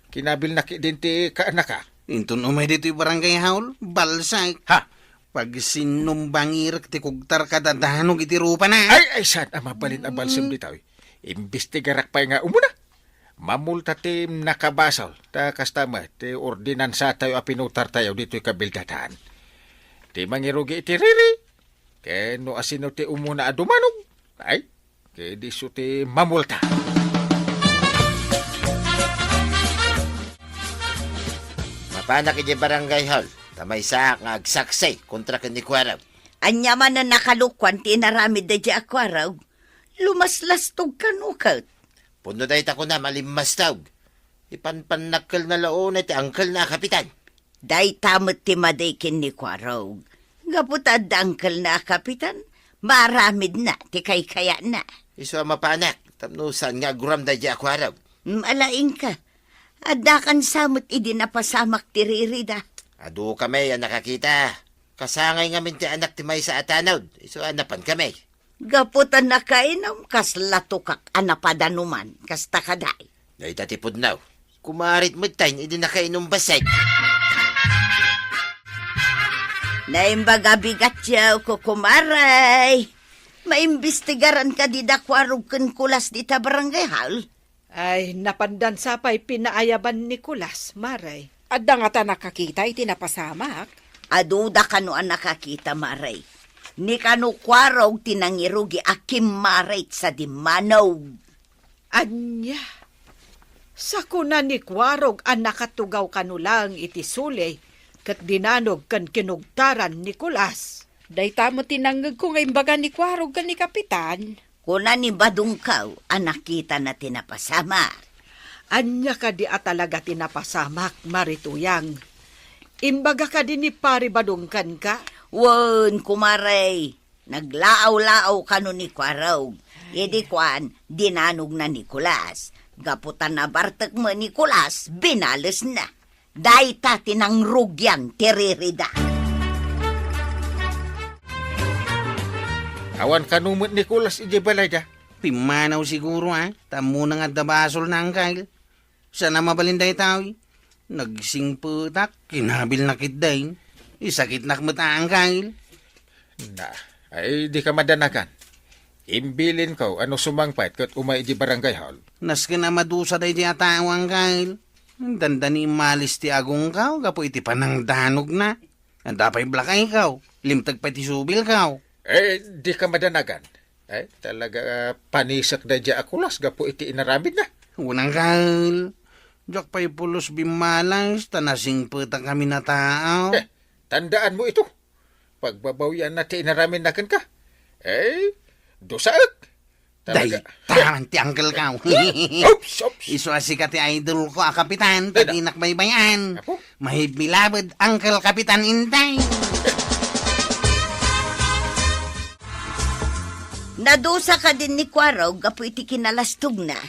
Kinabilnak ketdin ti kaanaka. Inton umay ditoy barangay hall, balsek. Ha? Pagsinumbangirek ti kugtar kada danog iti rupana. Ay, ay, saan a mabalin a balsem ditoy? Imbestigarak pay nga umuna. Mamulta ti nakabasol, ta kasta met ti ordinansatayo a pinutartayo ditoy kabildadan. Ti mangirugi iti riri, ken no asino ti umuna a dumanog, ay, ket isu ti mamulta. Mapanak idiay barangay hall, ta maysaak nga agsaksi kontra ken ni Kuarog. Ania manen a kalokuan ti inaramid daydiay a Kuarog? Lumaslastog kano ket? Pudno dayta kunam a limmastog. Ipanpannakkelna la unay ti angkelna a kapitan. Dayta met ti madi ken ni Kuarog. Gapu ta adda angkelna a kapitan, maaramidna ti kaykayatna. Isu a mapanak, tapno saan nga aguram daydiay a Kuarog. Mm, ala inka. Addakan sa met idi napasamak ti ririda. Adu kami a nakakita. Kasangay ngamin ti anak ti maysa a tanod, isu a napan kami. Gapu ta nakainum, kasla tukak a napadanuman, kasta kadi. Dayta ti pudno. Kumarit met tayo idi nakainum bassit. Naimbag a bigatyo, kukumaray. Maimbestigaran kadi da Kuarog ken Kulas dita barangay hall? Ay, napandan sa pay pinaayaban ni Kulas, Mare. Adda ngata nakakita iti napasamak? Aduda kano a nakakita, Mare. Ni kano Kuarog ti nangirugi a kimmarit sa dimmanog. Ania? Sakuna ni Kuarog a nakatugaw kano laeng iti suley ket dinanog ken kinugtaran ni Kulas. Dayta met ti nangngegko nga imbaga ni Kuarog ken ni Kapitan. Kuna ni Badongkaw a nakitana ti napasamak. Ania kadi a talaga ti napasamak, Mari Tuyang? Imbaga kadi ni Pari Badong kenka? Wen, kumare, naglaaw-laaw kano ni Kuarog. Idi kuan, dinanogna ni Kulas. Gapu ta nabartek met ni Kulas, binalesna. Dayta ti nangrugian ti ririda. Awan kano met ni Kulas idiay balayda? Pimmanaw siguro, a? Ta ammona nga adda basolna, Angkel. Saan a mabalin dayta, uy. Nagsingpetak, kinabilnak ketdi. Isakitnak met, a, Angkel. Na, ay, dika madanagan. Imbilinko a no sumangpet ket umay idiay barangay hall. Nasken a madusa daydiay a tao, Angkel. Dandani immalis ti agongko gapu iti panangdanogna. Adda pay blakayko, limteg pay ti subilko. Eh, dika madanagan. Eh, talaga, ah, panisek daydiay a Kulas gapu iti inaramidna. Wen, Angkel. Diak pay pulos bimmalas ta nasingpetak amin a tao. Eh, tandaanmo ito. Pagbabawianna ti inaramidna kenka. Eh, dusaek. Talaga. Dayta man ti angkelko. Oops, oops. Isu a sika ti idolko a kapitan, ta dinak baybay-an. Apo? Mahibmi labed, Angkel Kapitan Intay. Nadusa kadin ni Kuarog gapu iti kinalastogna.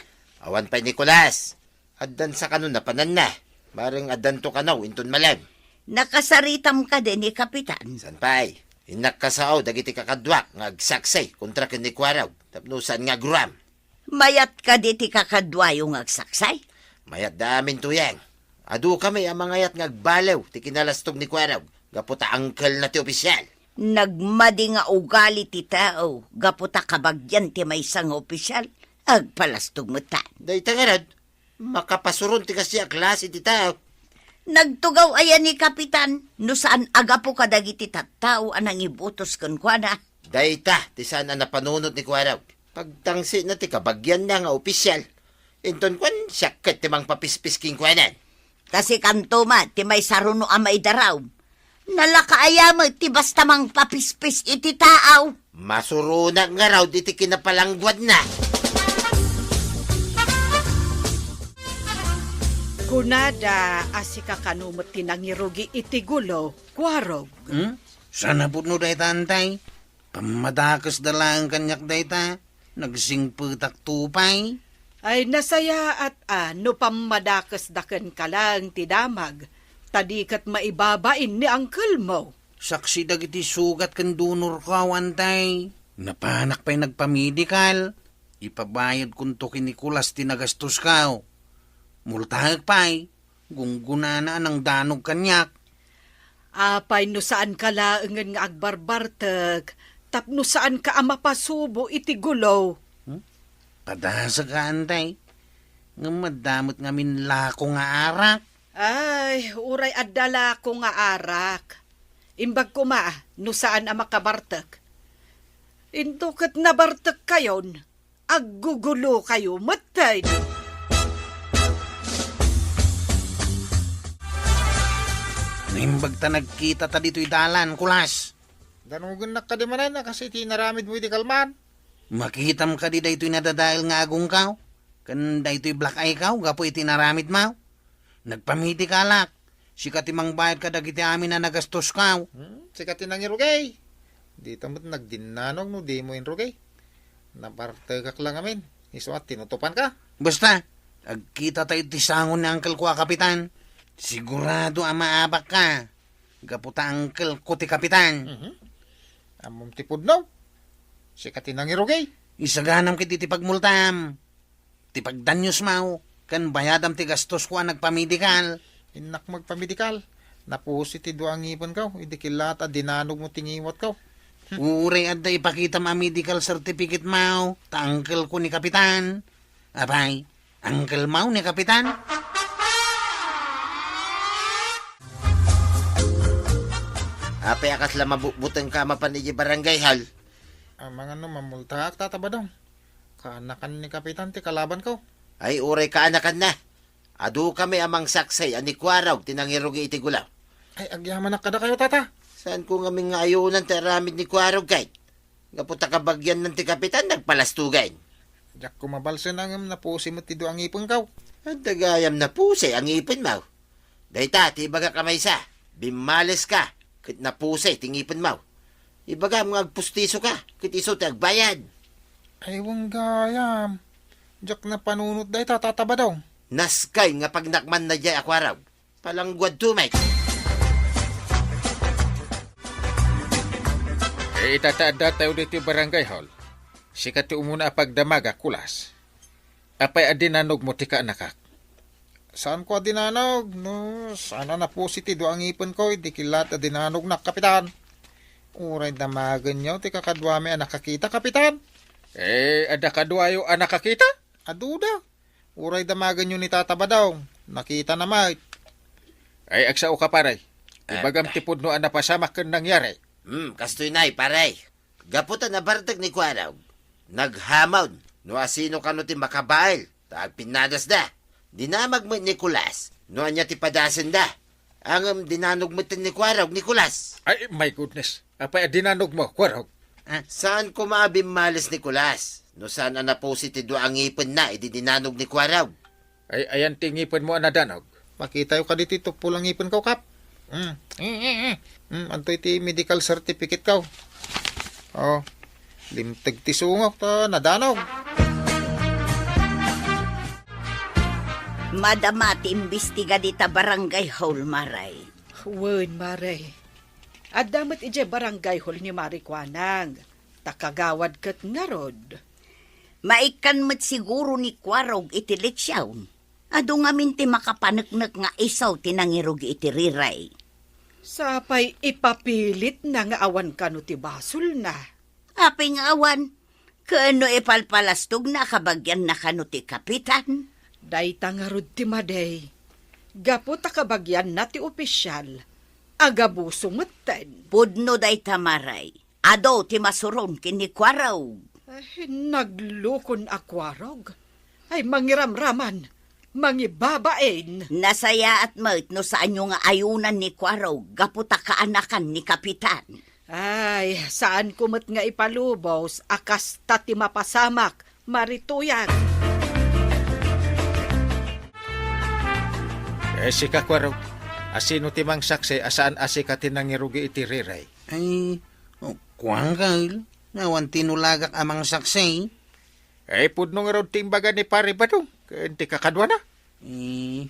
Awan pay ni Kulas. Addan sa kano napananna. Bareng addanto kano inton malem. Nakasaritam kadi ni Kapitan? Saan pay? Innak kasao dagiti kakaduak nga agsaksi kontra ken ni Kuarog tapno saan nga aguram. Mayat kadi ti kakaduayo nga agsaksi? Mayat da amin, Tuyang. Adu kami a mangayat nga agbaliw ti kinalastog ni Kuarog gapu ta angkelna ti opisial. Nagmadi nga ugali ti tao gapu ta kabagian ti maysa nga opisial. Agpalastog met ta. Dayta ngarud, makapasuron ti kasdi a klase ti tao. Nagtugaw aya ni Kapitan no saan a gapu kadagiti tattao a nangibutos kenkuana? Dayta ti saan a napanunot ni Kuarog. Pagtangsina ti kabagianna nga opisial. Inton kuan, siak ket ti mangpapispis kenkuanan. Ta sikanto met ti maisaruno a maidaraw. Nalaka aya met ti basta mangpapispis iti tao. Masuronak ngarud iti kinapalangguadna. Kunada a sika kano met ti nangirugi iti gulo, Kuarog. Hmm? Saan a pudno dayta, Antay? Pammadakesda laeng kaniak dayta, nagsingpetakto pay. Ay, nasayaat a no pammadakesda kenka laeng ti damag, ta di ket maibabain ni angkelmo. Saksi dagiti sugat ken donorko, Antay. Napanak pay nagpamedikal. Ipabayadkonto ken ni Kulas ti nagastosko. Multaek pay. Gunggonana a nangdanog kaniak. Apay no saanka laengen nga agbarbartek tapno saanka a mapasubo iti gulo? Hmm? Padasek, Antay. Ngem adda met ngamin lako nga arak. Ay, uray adda lako nga arak. Imbag koma no saan a makabartek. Intoket nabartekkayon, aggugulokayo metten. Naimbag ta nagkitata ditoy dalan, Kulas. Danogennak kadi manen a kas iti inaramidmo idi kalman? Makitam kadi daytoy nadadael nga agongko? Ken daytoy black eye-ko gapu iti inaramidmo? Nagpamedikalak. Sika ti mangbayad kadagiti amin a nagastosko. Hmm, sika ti nangirugi. Dita met nagdinnanog no dimo inrugi. Nabartekak la ngamin. Isu a tinutupanka. Basta, agkitatayo ti sango ni angkelko a kapitan. Sigurado a maabakka. Gapu ta angkelko ti kapitan. Mhm. Ammom ti pudno. Sika ti nangirugi. Isaganam ket iti pagmultam. Ti pagdaniosmo, ken bayadam ti gastosko a nagpamedikal. Innak magpamedikal. Napusi ti dua a ngipenko, idi kilat a dinanogmo ti ngiwatko. Uray adda ipakitam a medical certificate-mo, ta angkelko ni Kapitan. Apay, angkelmo ni Kapitan? Apay a kasla mabutbutengka a mapan idiay barangay hall? Amangan no mamultaak, Tata Badong. Kaanakan ni Kapitan ti kalabanko. Ay, uray kaanakanna. Adukami a mangsaksi a ni Kuarog ti nangirugi iti gulaw. Ay, agyamanak kadakayo, Tata. Saanko ngamin nga ayunan ti aramid ni Kuarog, kay gapu ta kabagianna ti Kapitan, nagpalastugan. Diak ko mabalsen a ngem napusi met ti dua a ngipenko. Adda gayam napusi a ngipenmo. Dayta ti ibagak a maysa, bimmaleska, ket napusi ti ngipenmo. Ibagam nga agpustisoka, ket isu ti agbayad. Ay, wen gayam. Diak napanunot dayta, Tata Badong. Naskay nga pagnakmanna diay a Kuarog. Palangguadto met. Eh, ita ta addatayo ditoy barangay hall. Sika ti umuna a pagdamagak, Kulas. Apay a dinanogmo ti kaanakak? Saanko a dinanog, no saan a napusi ti dua a ngipenko idi kilat a dinanognak, Kapitan. Uray damagenyo ti kakaduami a nakakita, Kapitan. Eh, adda kaduayo a nakakita? Aduda. Uray damagenyo ni Tata Badong, nakitana met. Ay, agsaoka, pare. Ah, ibagam ti pudno a napasamak ken nangyari. Hmm, kastoy nay, pare. Gapu ta nabartek ni Kuarog, naghamon no asino kano ti makabael ta agpinnadasda. Dinamag met ni Kulas no ania ti padasenda. Ngem dinanog metten ni Kuarog ni Kulas. Ay, my goodness. Apay a dinanogmo, Kuarog? Ah, saan koma a bimmales ni Kulas no saan a napusi ti dua a ngipenna idi dinanog ni Kuarog? Ay, ayan ti ngipenmo a nadanog? Makitayo kadi ti tuppol a ngipenko, Kap. Mm. Mm, mm, mm. Mm, adtoy ti medical certificate ko. Oh, limteg ti sungok ta nadanog. Madama ti imbestiga dita barangay hall, Mare. Wen, Mare. Adda met idiay barangay hall ni Mare Kuanang. Ta kagawad ket ngarud. Maikkan met siguro ni Kuarog iti leksyon. Adu ngamin ti makapaneknek nga isu ti nangirugi iti riray. Sapay ipapilitna nga awan kano ti basolna. Apay nga awan? Ken no ipalpalastogna a kabagianna kano ti kapitan? Dayta ngarud ti madi. Gapu ta kabagianna ti opisial, agabuso metten. Pudno dayta, Maray. Adu ti masuron ken ni Kuarog. Ay, naglukon a Kuarog. Ay, mangiramraman, mangibabain. Nasayaat met no saanyo nga ayunan ni Kuarog gapu ta kaanakan ni Kapitan. Ay, saanko met nga ipalubos a kasta ti mapasamak, Mari Tuyang. Eh, sika, Kuarog, asino ti mangsaksi a saan a sika ti nangirugi iti riray? Ay, oh, kuan, Kyle. Awan tinulagak a mangsaksi. Eh, pudno ngarud ti imbaga ni Pare Badong ken ti kakaduana. Eh,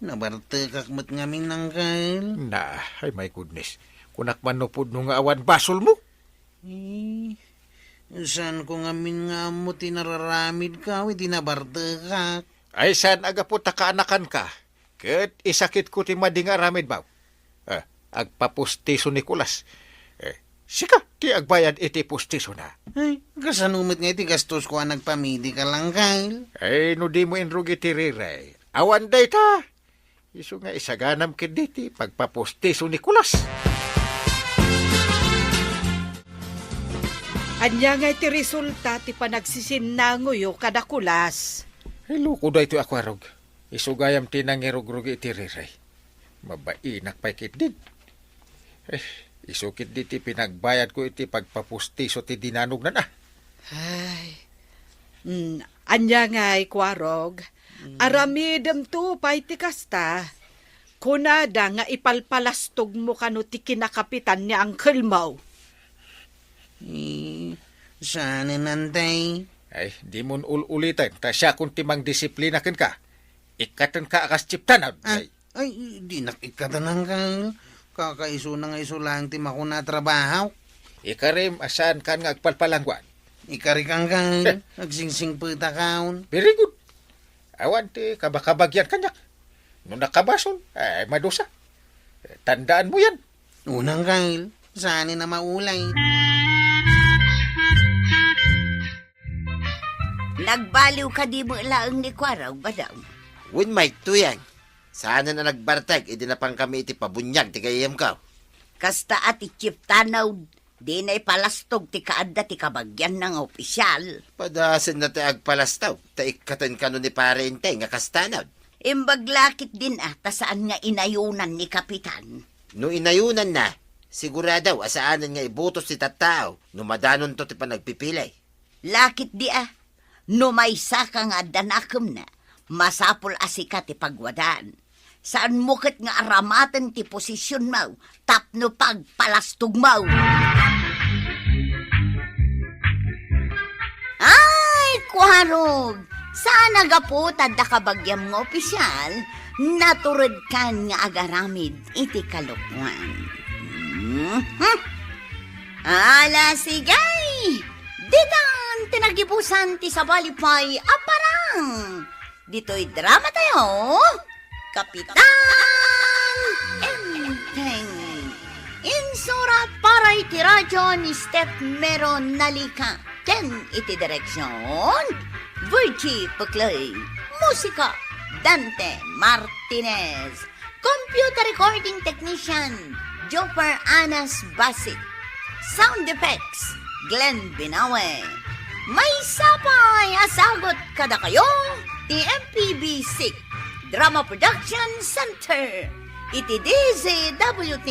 nabartekak met ngamin, Uncle. Na, ay, my goodness. Kunak man no pudno nga awan basolmo. Eh, saanko ngamin nga ammo ti nararamidko, iti nabartekak. Ay, saan a gapu ta kaanakanka, ket isakitko ti madi nga aramidmo. Eh, agpapustiso ni Kulas. Eh, sika ti agbayad iti pustisona. Ay, kasano met nga iti gastosko a nagpamedikal, Uncle? Ay, no dimo inrugi ti riray, awan dayta. Isu nga isaganam ketdi ti pagpapustiso ni Kulas. Ania nga iti resulta ti panagsisinnangoyo kada Kulas? Ay, loko daytoy a Kuarog. Isu gayam ti nangirugrugi iti riray. Mabainak pay ketdin. Eh, isu ketdi ti pinagbayadko iti pagpapustiso ti dinanognan, a. Ay, mm, ania ngay, Kuarog? Mm. Aramidemto pay ti kasta. Kunada nga ipalpalastogmo kano ti kinakapitan ni uncle mo. Eh, saanen, Uncle. Ay, dimon ul-uliten, ta siakon ti mangdisiplina kenka. Ikkatenka a kas chieftanod. Ah, ay, ay, dinak ikkaten, Uncle. Kakaisuna nga isu laeng ti makuna a trabaho. Ikarim a saankan nga agpalpalangguan. Ikarik, Uncle. Eh. Agsingsingpetakon. Very good. Awan ti kabakabagian kaniak. No nakabasol, ay, madusa. Tandaanmo yan. Unang, Kyle, saanen a maulay. Nagbaliw kadi met laeng ni Kuarog, Badong? Wen, Mike, Tuyang. Saanen a nagbartek idi napankami iti pabuniag ti gayyemko. Kasta a ti chieftanod, dina ipalastog ti kaadda ti kabagianna nga opisial. Padasenna ti agpalastog, ta ikkaten kano ni Pare Enteng a kastanod. Imbag la ketdin a ta saan nga inayunan ni Kapitan. No inayunanna, sigurado a saanen nga ibutos ti tattao no madanonto ti panagpipili. La ketdi a, no maysaka nga adda nakemna, masapul a sika ti pagwadaan. Saanmo ket nga aramaten ti posisionmo tapno pagpalastogmo. Ay, Kuarog! Saan a gapu ta adda kabagiam nga opisial, naturedkan nga agaramid iti kalokoan. Mhm. Ala, sige! Ditan ti nagibusan ti sabali pay a parang. Ditoy drama tayo, Kapitan Enteng. Insurat para iti radyo ni Steph Mero Nalika. Ken iti direksyon, Virgie Puclay. Musika, Dante Martinez. Computer recording technician, Jopper Anas Basit. Sound effects, Glenn Binawe. Maysa pay a sagut kadakayo ti M P B C Drama Production Center iti D Z W T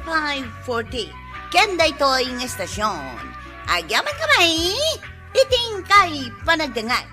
five forty. Ken daytoy nga estasyon, agyamankami iti inkay panagdengngeg.